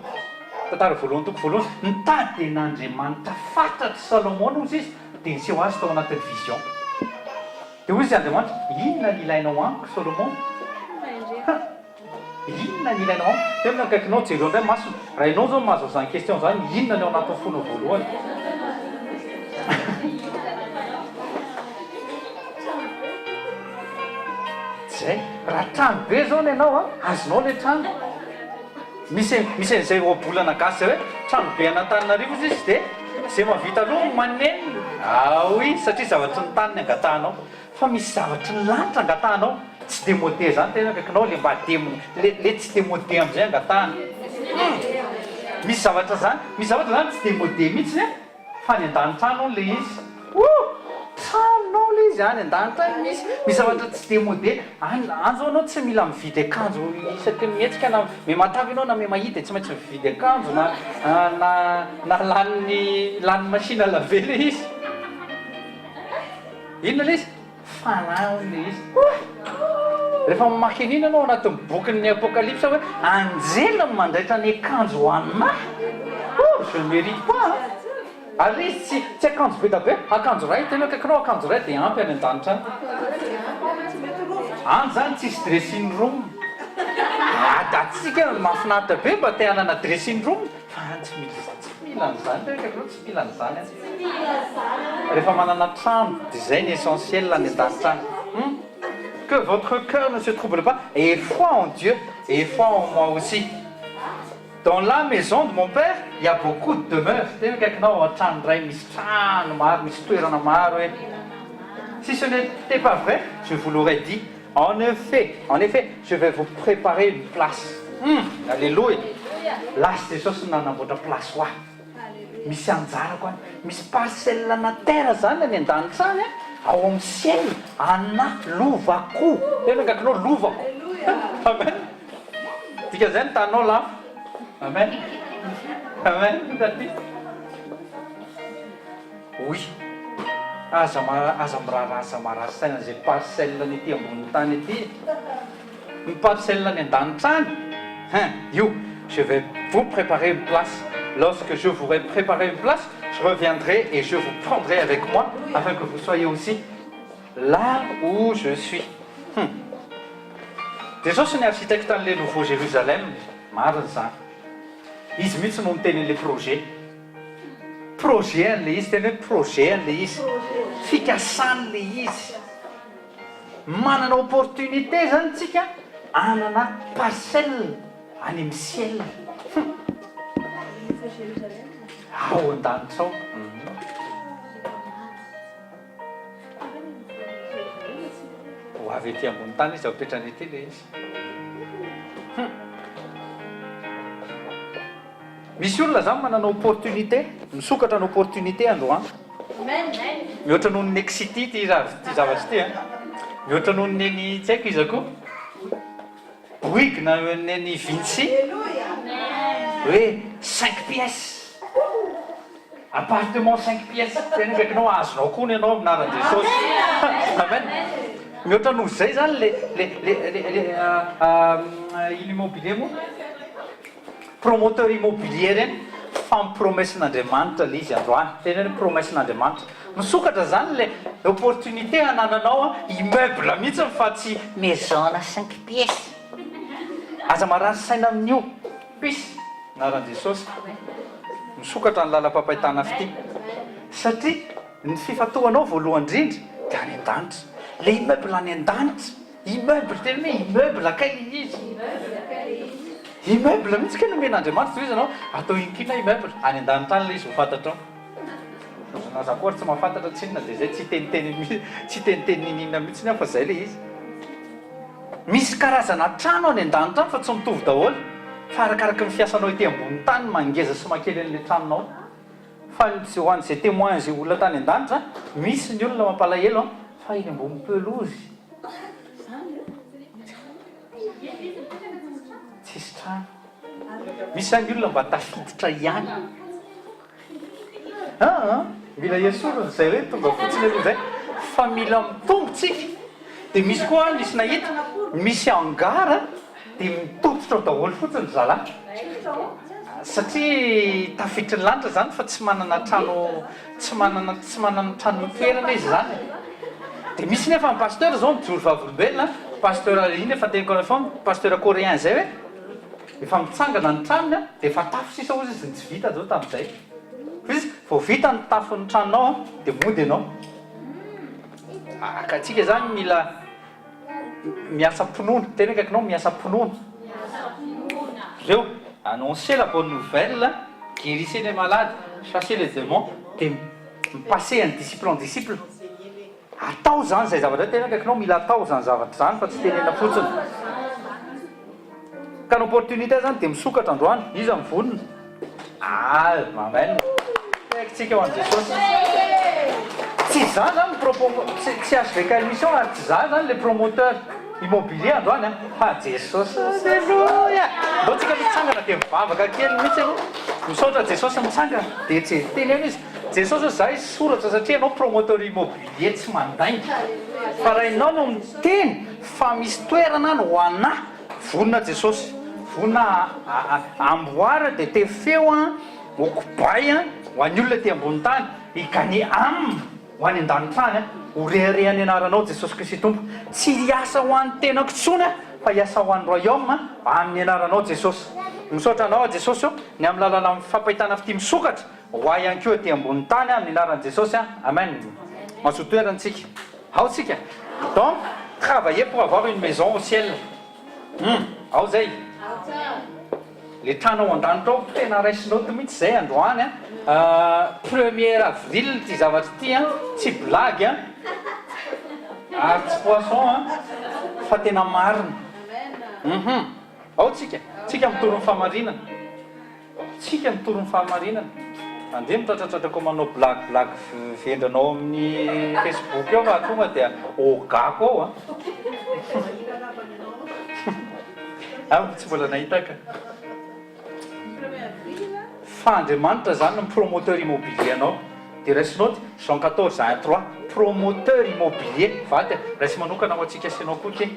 tantara voalohany toko voalohany, nitady an'Andriamanitra fatratra Salomona hozy izy dia niseho azy tao anatin'ny vision. Dia hoy izy Andriamanitra, inona ny ilainao amiko Solomona? Ha! Inona ny ilainao amiko? Teo ny akaikinao, jereo indray masony. Raha ianao izao no mahazo an'izany question izany, inona ny ao anatin'ny fonao voalohany? Zay. Raha trano be izao ny anao an, azonao ilay trano. Misy misy an'izay ohabolana gasy zay hoe trano be an'Antananarivo izy izy dia izay mahavita aloha no manenina. Ah oui, satria zavatry ny tany ny angatahanao. Fa misy zavatry ny lanitra angatahanao, tsy demode zany tena akaikinao le mba demo le le tsy demode amizay angatahana. Hum! Misy zavatra zany, misy zavatra zany tsy demode mihitsiny an! Fa any an-danitra any hono le izy. Ouh! Tranonao le izy any an-danitra any misy misy zavatra tsy demode. Any any zao anao tsy mila mividy akanjo isaky ny mihetsika na miha-matavy ianao na miha-mahia dia tsy maintsy mividy akanjo na na na lanin'ny lanin'ny machine à laver le izy. Inona le izy? Fanahy hono le izy. Ouh! Rehefa mamaky an'iny ianao ao anatin'ny bokin'ny Apokalypsa hoe anjely no mandraitra ny akanjo ho an'ahy. Ouh! Je ne mérite pas an! Ary le izy tsy tsy akanjo be da be, akanjo iray, tena akaikinao akanjo iray dia ampy any an-danitra any. Any zany tsisy dressing room. Atsika mahafinaritra be mba te hanana dressing room fa any tsy mila tsy mila an'izany, tena akaikinao tsy mila an'izany any. Rehefa manana trano dia izay ny essentiel any an-danitra any. Hum! Que votre cœur ne se trouble pas, ayez foi en Dieu, ayez foi en moi aussi. Dans la maison de mon père, il y a beaucoup de demeures. Tena akaikinao ao an-trano iray misy trano maro, misy toerana maro hoe. Si ce n'était pas vrai, je vous l'aurais dit. En effet, en effet, je vais vous préparer une place. Hum! Alléluia! Lasa Jesosy nanamboatra place ho ahy. Misy anjarako any. Misy parcelle na terre zany any an-danitra any an, ao amin'ny ciel, anà, lovako. Tena akaikinao, lovako. Amen. Dikan'izay ny taninao lafo. Amen. Amen. Taty. Oui. Aza aza miraharaha, aza marary saina an'izay parcelle ny ety ambonin'ny tany ety e. Ny parcelle any an-danitra any, hein, io, je vais vous préparer une place, lorsque je vous aurai préparé une place, je reviendrai et je vous prendrai avec moi, afin que vous soyez aussi là où je suis. Hum. Jesosy ny architecte an'ilay nouveau Jérusalem, marina izany. Izy mihitsy no niteny an'ilay projet. Projet an'ilay izy, teny hoe projet an'ilay izy. Fikasany ilay izy. Manana opportunité zany tsika hanana parcelle any amin'ny ciel. Hum. Ao an-danitra ao. Ho avy ety ambony tany izy, apetrany ety ilay izy. Hum. Misy olona zany manana opportunité, misokatra ny opportunité androany. Mihoatra noho ny Nexity ity ity zavatra ity an. Mihoatra noho ny eny tsy haiko iza koa. Bouygues na ny eny Vinci. Hoe cinq pièces. Appartement cinq pièces. Tena akaikinao azonao koa ny anao amin'ny anaran'i Jesosy. Amen. Mihoatra noho izay zany le le le le le ino immobilier moa? Promoteur immobilier ireny fa ny promesse-n'Andriamanitra ilay izy androany, tena hoe promesse-n'Andriamanitra. Misokatra izany ilay opportunité hanananao immeuble mihitsy fa tsy maison-na cinq pièces. Aza marary saina amin'io. Peace. Anaran'i Jesosy. Misokatra ny lalam-pampahitana fitia. Satria ny fifantohanao voalohany indrindra dia any an-danitra. Ilay immeuble any an-danitra. Immeuble, tena hoe immeuble kay le izy. Immeuble mihitsy kay nomen'Andriamanitra, tohizo ianao, atao inonkinona immeuble, any an-danitra any le izy ho fantatrao. Na za koa ary tsy mahafantatra tsinona dia zay tsy hiteniteny mihitsy, tsy hiteniteny niniana mihitsy aho fa zay le izy. Misy karazana trano any an-danitra any fa tsy mitovy daholo, fa arakaraky ny fiasanao ety ambonin'ny tany no mangeza sy makely an'ilay tranonao. Fa ny ho an'izay témoin izay olona tany an-danitra, misy ny olona mampalahelo an, fa eny ambony pelouse. Tsisy trano. Misy zany olona mba tafiditra ihany. Aa, mila esorina izay hoe tonga fotsiny aloha izay fa mila mitombo tsika. Dia misy koa nisy nahita, misy hangar dia mitototra ao daholo fotsiny ry zalahy. Satria tafiditry ny lanitra izany fa tsy manana trano, tsy manana, tsy manana trano hitoerana izy izany e. Dia misy nefa ny pasteur izao mijoro vavolombelona, pasteur iny efa teniko anareo foana, pasteur coréen izay hoe efa mitsangana ny tranony an, dia efa tafo sisa hozy izy no tsy vita izao tamin'izay. Hoy izy, vao vita ny tafon'ny tranonao an, dia mody ianao. Ka tsika izany mila miasa am-pinoana, tena akaikinao miasa am-pinoana. Reo, annoncer la bonne nouvelle, guérissez les malades, chassez les démons, dia mi-passer en disciple en disciple. Atao izany izay zavatra izay, tena akaikinao mila atao izany zavatra izany fa tsy tenena fotsiny. Ka ny opportunité izany dia misokatra androany, iza no vonona? Amen. Tsika ho an'i Jesosy. Tsy za zany propo tsy HVK Mission ary tsy za zany le promoteur immobilier androany an, fa Jesosy. Alléluia. Ndao tsika mitsangana dia mivavaka kely mihitsy aloha. Misaotra Jesosy mitsangana dia tsy teneno izy. Jesosy ô za hisoratra satria ianao promoteur immobilier tsy mandainga. Fa raha ianao no miteny fa misy toerana any ho anah. Vonona Jesosy, vonona amboara dia tefeo an, okobay an, ho an'ny olona ety ambony tany, hi gagner âme ho any an-danitra any an, ho rehareha ny anaranao Jesosy Kristy Tompo, tsy hiasa ho an'ny tenako intsony aho fa hiasa ho an'ny royaume amin'ny anaranao Jesosy. Misaotra anao aho Jesosy ô, ny amin'ny lalana fampahitana fitia misokatra ho ahy ihany koa ety ambony tany amin'ny anaran'i Jesosy an, amen. Mazoto toerana tsika. Ao tsika. Donc travailler pour avoir une maison au ciel. Hum, ao zay. Le trano ao an-danitra ao tena raisinao to mihitsy zay androany an. Premier avril ty zavatra ity an, tsy blague an, ary tsy poisson an, fa tena marina. Hum, ao tsika. Tsika mitory ny fahamarinana. Tsika mitory ny fahamarinana. Andeha mitratratratra ko manao blague blague vendrana ao amin'ny facebook eo fa tonga dia ogako ao an. Amiko tsy mbola nahita ka. Fa Andriamanitra zany no promoteur immobilier anao. Dia raiso note, Jean 14 1 3, promoteur immobilier, vady a, raiso manokana ho antsika sy ianao koa ity.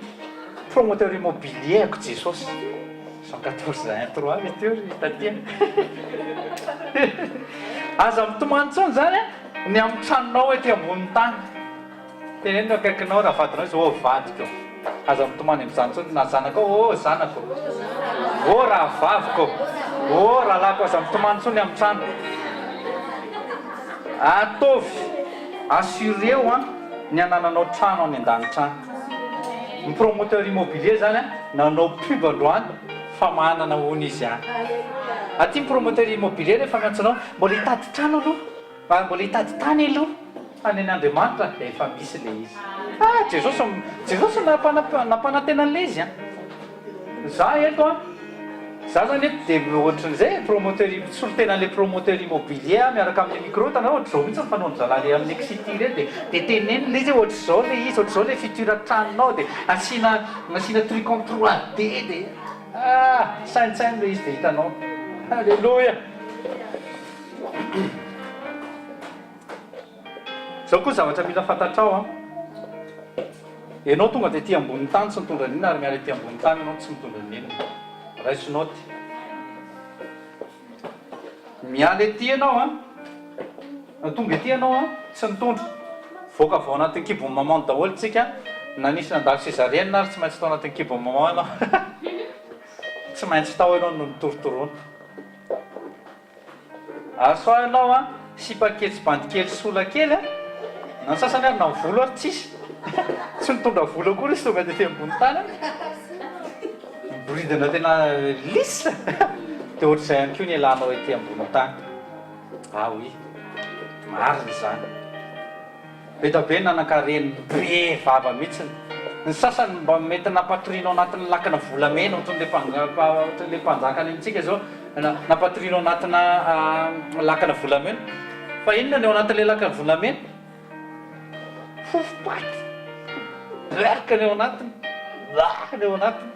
Promoteur immobilier ako Jesosy. Jean 14 1 3 ve teo ry taty a? Aza mitomany intsony izany a, ny amin'ny tranonao ety ambonin'ny tany. Teneno ny akaikinao raha vadinao izy, oh vadiko. Aza mitomany amin'izany intsony na zanakao, oh zanako. Oh rahavaviko. Oh rahalahiko, aza mitomany intsony amin'ny trano. Ataovy, assureo an, ny hanananao trano any an-danitra any. Ny promoteur immobilier zany an, nanao pub androany fa manana hono izy any. Aty ny promoteur immobilier rehefa miantso anao, mbola hitady trano aloha, mba mbola hitady tany aloha, fa ny an'Andriamanitra dia efa misy ilay izy. Ah Jesosy, Jesosy nampanantena an'ilay izy an. Za eto an, za zany eto dia ohatran'izay e, promoteur, solontenan'ilay promoteur immobilier aho miaraka amin'ilay micro, hitanareo ohatr'izao mihitsy ny fanaon-dry zalahy ilay amin'ny Exity ireny dia dia tenenina ilay izy hoe ohatr'izao ilay izy, ohatr'izao ilay futur tranonao dia asiana asiana truc en 3D dia ah, saintsaino ilay izy dia hitanao. Alléluia. Zao koa zavatra mila fantatrao an! Enao tonga tety ambonin'ny tany tsy nitondra n'inona ary miala ety ambonin'ny tany enao tsy mitondra n'inona. Raiso naoty. Miala ety enao an! Tonga ety enao an! Tsy nitondra. Voaka avy ao anatin'ny kibon'ny maman daholo tsika, na nisy nandalo césarienne ary tsy maintsy tao anatin'ny kibon'ny maman enao. Tsy maintsy tao enao no nitorotoroana. Ary soa ianao an, sipa kely sy bandy kely sola kely an, na ny sasany ary na ny volo ary tsisy, tsy nitondra volo akory izy tonga tety ambony tany an, miboridana tena lisse, dia ohatr'izay ihany koa ny elanao ety ambony tany, ah oui, marina izany. Be da be nanankarena be vava mihitsiny. Ny sasany mba mety nampatoriana ao anatin'ny lakana volamena ohatran'ilay ohatran'ilay mpanjaka any amintsika izao, nampatoriana ao anatina lakana volamena. Fa inona ny ao anatin'ilay lakan'ny volamena? Fofom-paty! Beurk ny ao anatiny! Bah ny ao anatiny!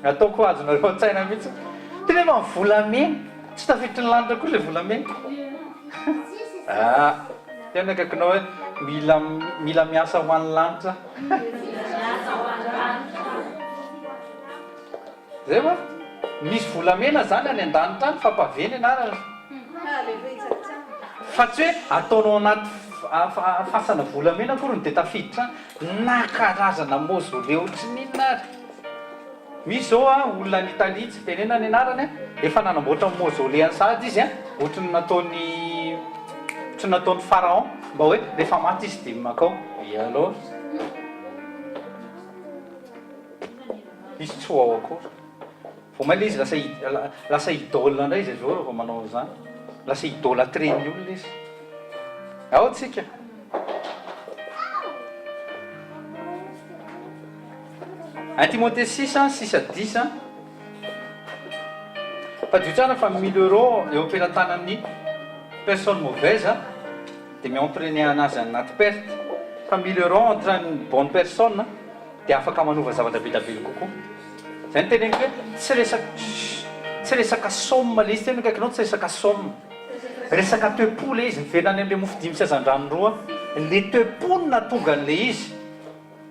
Ataoko azonareo an-tsaina mihitsy. Tena efa ny volamena! Tsy tafiditry ny lanitra koa ilay volamena. Ah! Tena akaikinao hoe mila mila miasa ho an'ny lanitra. Zay va? Misy volamena zany any an-danitra any fa pavé ny anarany. Fa tsy hoe ataonao anaty fasana volamena akory ny dia tafiditra any, na karazana mausolée ohatry ny inona ary. Misy zao a, olona any Italie, tsy tenenina ny anarany a, efa nanamboatra mausolée-ny sahady izy a, ohatry ny nataon'i, ohatry ny nataon'i Pharaon, mba hoe rehefa maty izy dia mankao. Et alors? Izy tsy ho ao akory. Vao may le izy lasa lasa idole indray izy avy eo raha vao manao an'izany. Lasa idolâtrer-n'ny olona izy. Ao tsika. Un Timothée 6, 6 à 10. Tadidio tsara fa mille euros eo am-pelatanan'ny personne mauvaise dia mi-entrainer anazy anaty perte. Fa mille euros entre une bonne personne dia afaka manova zavatra be dia be kokoa. Izay no teneniko hoe tsy resaka tsy resaka somme ilay izy, tena akaikinao tsy resaka somme. Resaka toe-po ilay izy, miverina any amin'ilay mofo dimy sy hazandrano roa. Ilay toe-po no nahatonga an'ilay izy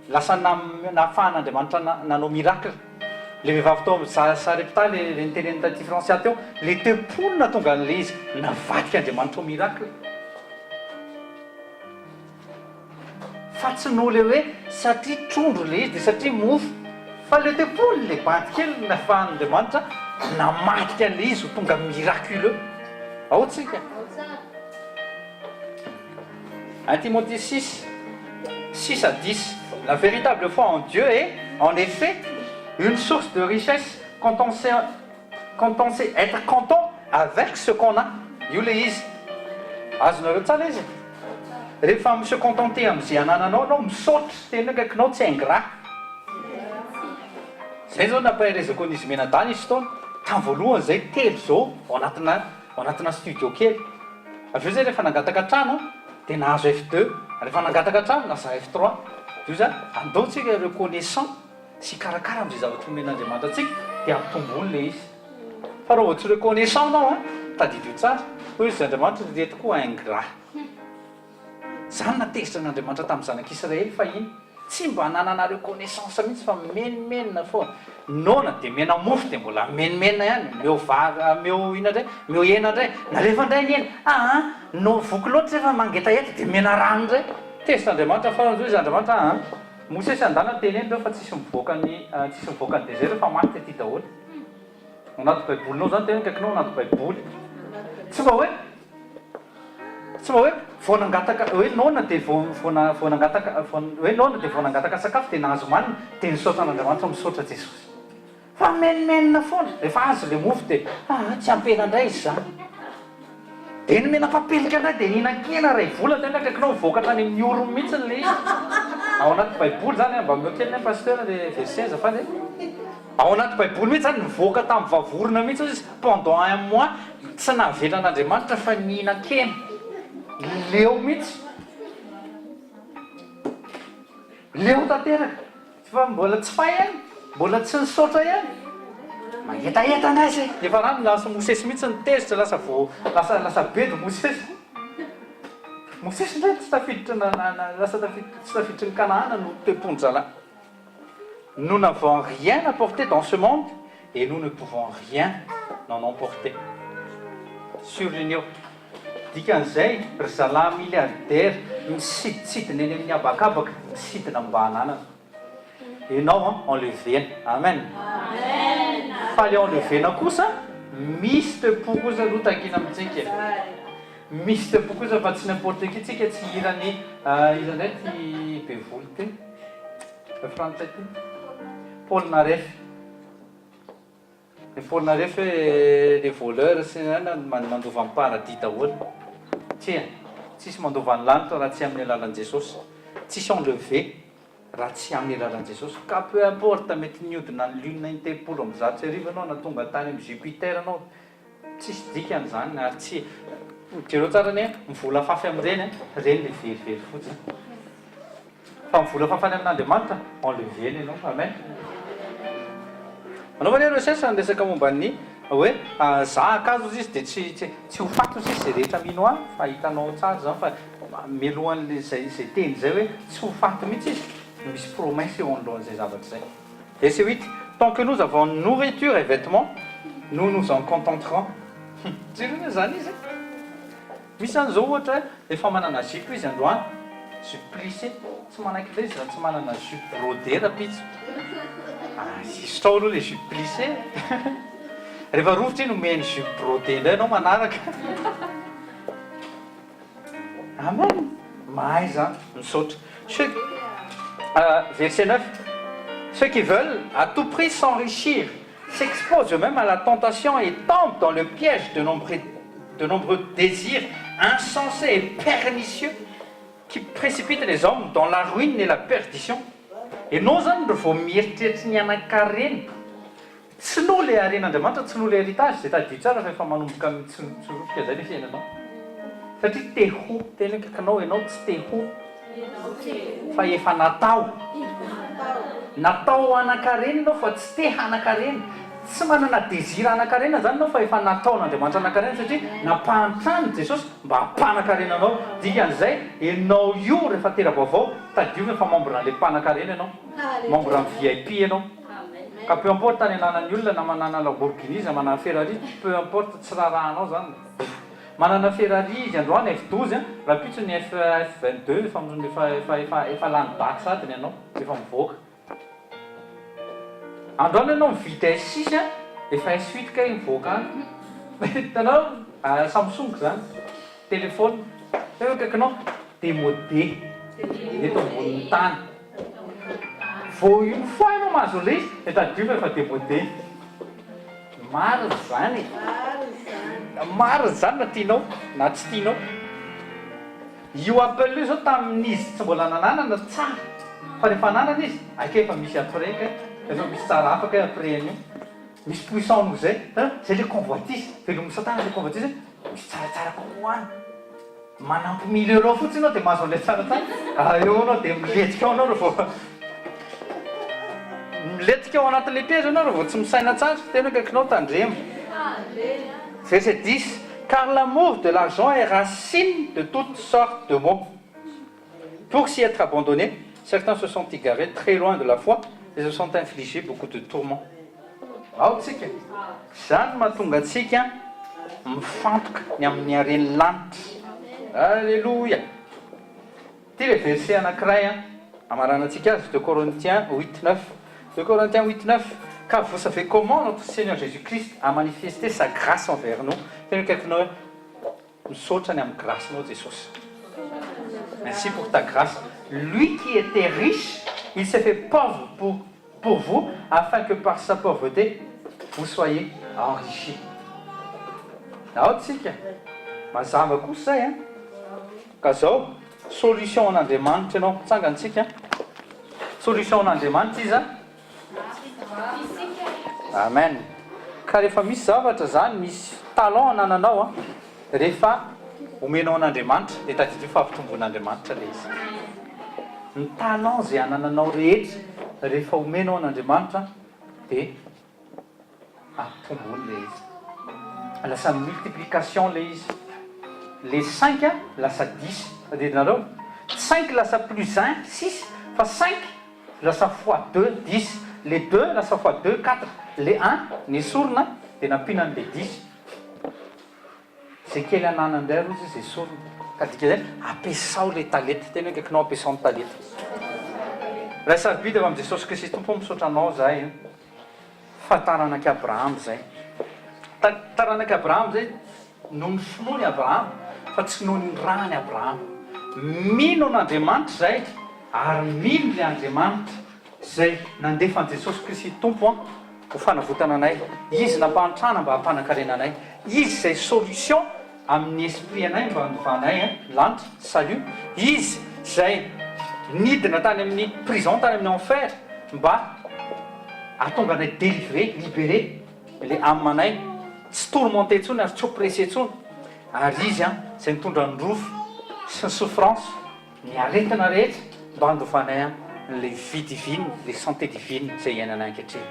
lasa nahafahan'Andriamanitra nanao miracle. Ilay vehivavy tao amin'ny Sarepta, ilay niteneniny taty Francia teo, ilay toe-po no nahatonga an'ilay izy navadik'Andriamanitra ho miracle. Fa tsy noho le hoe satria trondro le izy de satria mofo fa le tempoly le bandy kely no nafahan'Andriamanitra namadika an'le izy ho tonga miraculeux. Ao tsika. 1 Timothée 6, 6 à 10 La véritable foi en Dieu est, en effet, une source de richesse quand on sait Quand on sait être content avec ce qu'on a, io le izy. Azonareo tsara izy e? Rehefa mi se contenter amin'izay anananao ianao, misaotra, tena akaikinao tsy ingrat. Zay zao nampaherezako an'izy mianadahy nisy fotoana, tamin'ny voalohany zay telo zao ao anatina ao anatina studio kely. Avy eo zay rehefa nangataka trano dia nahazo F deux, rehefa nangataka trano lasa F trois. Dia hoy za, andao tsika reconnaissant. sy hikarakara amin'izay zavatra omen'Andriamanitra antsika dia ampitomboiny ilay izy. Fa raha vao tsy reconnaissant ianao an, tadidio tsara, hoy izy Andriamanitra ry reto koa ingrat. Izany nahatezitra an'Andriamanitra tamin'ny zanak'Israely fahiny, tsy mba nanana reconnaissance mihitsy fa mimenomenona foana. Noana dia mena mofo dia mbola mimenomenona ihany, omeo vary, omeo inona indray, omeo hena indray, nalefa indray ny hena, aa no voky loatra nefa mangetaheta dia mena rano indray. Tezitra Andriamanitra farany hoy izy Andriamanitra aa. Mosesy andana teneno reo fa tsisy mivoaka ny tsisy mivoaka ny desert fa maty aty daholo. Ao anaty baibolinao zany teneno akaikinao ao anaty baiboly. Tsy mba hoe tsy mba hoe vao nangataka hoe noana dia vao vao vao nangataka vao hoe noana dia vao nangataka sakafo dia nahazo manina dia nisaotra an'Andriamanitra misaotra Jesosy. Fa mimenomenona foana, rehefa azo ilay mofo dia aa tsy ampy hena indray izy izany. Dia nomena papelika indray dia nihinan-kena iray volana teny akaikinao mivoaka hatrany amin'ny orony mihitsy ilay izy. Ao anaty baiboly izany an, mba omeo kely anie pasteur ilay verset azafady e. Ao anaty baiboly mihitsy izany nivoaka tamin'ny vavorona mihitsy izy pendant un mois tsy nahavela an'Andriamanitra fa nihinan-kena. Leo mihitsy. Leo tanteraka. Fa mbola tsy fay ihany, mbola tsy nisaotra ihany. Mangetaheta angaha izay? Efa rano lasa Mosesy mihitsy no tezitra, lasa vo, lasa lasa bedy Mosesy. Mosesy indray tsy tafiditra na na na lasa tafiditra tsy tafiditry ny Kanahana no toe-pon-drahalahy. Nous n'avons rien apporté dans ce monde et nous ne pouvons rien n'en emporter. Surligneo. Dikan'izay, ry zalahy milliardaire misidintsidina eny amin'ny habakabaka, misidina mba hananana. Enao an, enlever-na. Amen. Fa le enlever-na kosa, misy toe-po kosa aloha takiana amintsika e. Misy toe-po kosa fa tsy n'importe qui tsika, tsy hiran'i, iza indray ity be volo ity? Frantsay ity? Polnareff. Ny Polnareff hoe les voleurs sy ny anona mandova ny paradis daholo. Tsia, tsisy mandova ny lanitra raha tsy amin'ny alalan'i Jesosy. Tsisy enlever raha tsy amin'ny alalan'i Jesosy. Ka peu importe mety niodina ny lune in-telopolo amby 11 ianao na tonga tany amin'ny Jupiter ianao, tsisy dikany izany ary tsy. Jereo tsara anie ny vola afafy amin'ireny an, ireny le verivery fotsiny. Fa ny vola afafy any amin'Andriamanitra, enlever-ny ianao. Amen. Manaova anie recherche ny resaka momba ny hoe za ankazo ozy izy dia tsy tsy tsy ho faty ozy izy izay rehetra mino ahy fa hitanao tsara izany fa mialohan'le izay izay teny izay hoe tsy ho faty mihitsy izy misy promesse eo anoloan'izay zavatra izay. Verset 8, Tant que nous avons nourriture et vêtements, nous nous en contenterons. Jereo anie izany izy e! Misy izany izao ohatra hoe efa manana jupe izy androany, jupe plissée, tsy manaiky indray izy raha tsy manana jupe brodée rahampitso. Asitrao aloha ilay jupe plissée e! Rehefa rovitra iny omeny jupe brodée indray ianao manaraka. Amen! Mahaiza misaotra. Ceux, verset 9, Ceux qui veulent à tout prix s'enrichir s'exposent eux-mêmes à la tentation et tombent dans le piège de nombreux, de nombreux désirs insensés et pernicieux qui précipitent les hommes dans la ruine et la perdition. Ianao zany ry vao mieritreritra ny hanan-karena, Tsy noho ilay haren'Andriamanitra, tsy noho ilay héritage, izay tadidio tsara fa efa manomboka mitsorotsoroka izay ilay fiainanao. Satria te ho, tena akaikinao ianao tsy te ho, fa efa natao. Natao hanan-karena ianao fa tsy te hanan-karena. Tsy manana désir hanan-karena izany ianao fa efa nataon'Andriamanitra hanan-karena satria nampahantrany Jesosy mba hampanan-karena anao. Dikan'izay, ianao io rehefa tera-baovao, tadidio fa efa membre an'ilay mpanan-karena ianao. Membre an'ny VIP ianao. Ka peu importe ny ananan'ny olona na manana Lamborghini izy na manana Ferrari, peu importe tsy raharahanao zany. Manana Ferrari izy androany F 12 an, rahampitso ny F F 22 efa efa efa efa efa lany daty sahady ny anao, efa mivoaka. Androany ianao mividy S 6 an, efa S 8 kay mivoaka any. Hitanao? Samsung zany, telephone. Tena akaikinao, demodé eto ambonin'ny tany. Vao une fois ianao mahazo an'ilay izy dia tadidio fa efa demodé. Marina izany e! Marina izany na tianao na tsy tianao. Io Apple io izao tamin'izy tsy mbola nananana tsara fa rehefa ananana izy hay kay efa misy après kay, efa misy tsara hafa kay après an'io. Misy puissant noho izay. Hitanao? Izay ilay convoitise, velomin'i satana ilay convoitise hoe misy tsaratsara kokoa any. Manampy mille euros fotsiny ianao dia mahazo an'ilay tsaratsara, raha eo ianao dia milentika ao ianao raha vao milentika ao anatin'ilay piège ianao raha vao tsy misaina tsara, tena akaikinao tandremo. Verset 10, Car l'amour de l'argent est racine de toutes sortes de maux. Pour s'y être abandonnés, certains se sont égarés très loin de la foi et se sont infligés beaucoup de tourments. Ao tsika. Izany no mahatonga antsika mifantoka ny amin'ny haren'ny lanitra. Aleloia! Ity ilay verset anankiray an, hamaranantsika azy, deux Corinthiens huit neuf. Deux Corinthiens huit neuf, Car vous savez comment notre Seigneur Jésus-Christ a manifesté sa grâce envers nous. Tena akaikinao hoe, Misaotra ny amin'ny grâce-nao Jesosy. Merci pour ta grâce. Lui qui était riche, il s'est fait pauvre pour pour vous afin que par sa pauvreté vous soyez enrichis. Ao tsika. Mazava kosa zay an. Ka zao, solution an'Andriamanitra ianao. Mitsangana tsika. Solution an'Andriamanitra iza? Amen. Ka rehefa misy zavatra zany, misy talent anananao an, rehefa omenao an'Andriamanitra dia tadidio fa ampitomboin'Andriamanitra ilay izy. Ny talent izay anananao rehetra rehefa omenao an'Andriamanitra dia ampitomboiny ilay izy. Lasa multiplication ilay izy. Les cinq lasa dix, tadidinareo? Cinq lasa plus un, six, fa cinq lasa fois deux, dix, les deux lasa fois deux, quatre, le un nesorina dia nampiana an'le dix. Zay kely ananany indray aloha izy esorina. Ka dikan'izay ampiasao ilay talenta. Tena hoe akaikinao ampiasao ny talenta. Ray sarobidy avy amin'i Jesosy Kristy Tompo ô misaotra Anao izahay fa taranak'i Abrahama izay. Taranak'i Abrahama izay noho ny finoan'i Abrahama fa tsy noho ny ràn'i Abrahama. Mino an'Andriamanitra izahay ary mino ilay Andriamanitra izay nandefa an'i Jesosy Kristy Tompo ho fanavotana anay. Izy nampahantrana mba hampanankarena anay. Izy izay solution amin'ny esprit anay mba handovanay lanitra, salut. Izy izay nidina tany amin'ny prison, tany amin'ny enfer mba hahatonga anay délivrer, libérer ilay âme anay, tsy tourmenté intsony ary tsy oppressé intsony. Ary Izy an, izay nitondra ny rofy sy ny souffrance, ny aretina rehetra mba handovanay an ilay vie divine, ilay santé divine izay iainanay ankehitriny.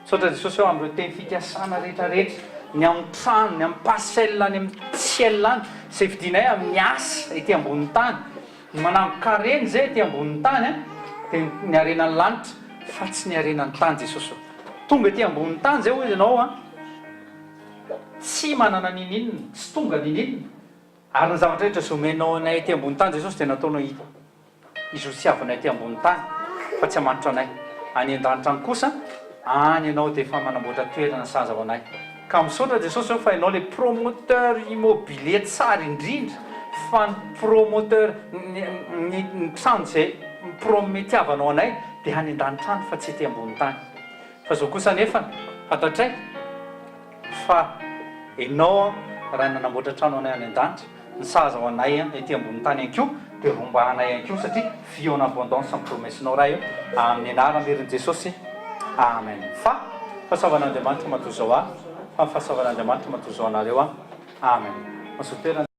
Misaotra Jesosy ô amin'ireo teny fikasana rehetra rehetra, ny amin'ny trano, ny amin'ny parcelle any amin'ny ciel any, izay vidianay amin'ny asa ety ambonin'ny tany, ny manangon-karena izay ety ambonin'ny tany an, dia ny harenan'ny lanitra fa tsy ny harenan'ny tany Jesosy ô. Tonga ety ambonin'ny tany izay hoy ianao an, tsy manana ninininona, tsy tonga ninininona, ary ny zavatra rehetra izay omenao anay ety ambony tany Jesosy dia nataonao hizosiavanay ety ambony tany fa tsy hamanitra anay. Any an-danitra any kosa, any ianao dia efa manamboatra toerana sahaza ho anay. Ka misaotra Jesosy ô fa ianao ilay promoteur immobilier tsara indrindra fa ny promoteur, ny ny trano izay mi-prometiavanao anay dia any an-danitra any fa tsy ety ambony tany. Fa zao kosa anefa, fantatray fa Enao raha nanamboatra trano anay any an-danitra, ny sahaza ho anay ety ambony tany ihany koa dia rombahanay ihany koa satria vie en abondance ny promesse-nao Ray o, amin'ny anaran'ny herin'i Jesosy, Amen. Fa fahasoavan'Andriamanitra matoa zao ahy, fa ny fahasoavan'Andriamanitra matoa zao anareo an, Amen. Mazotoa.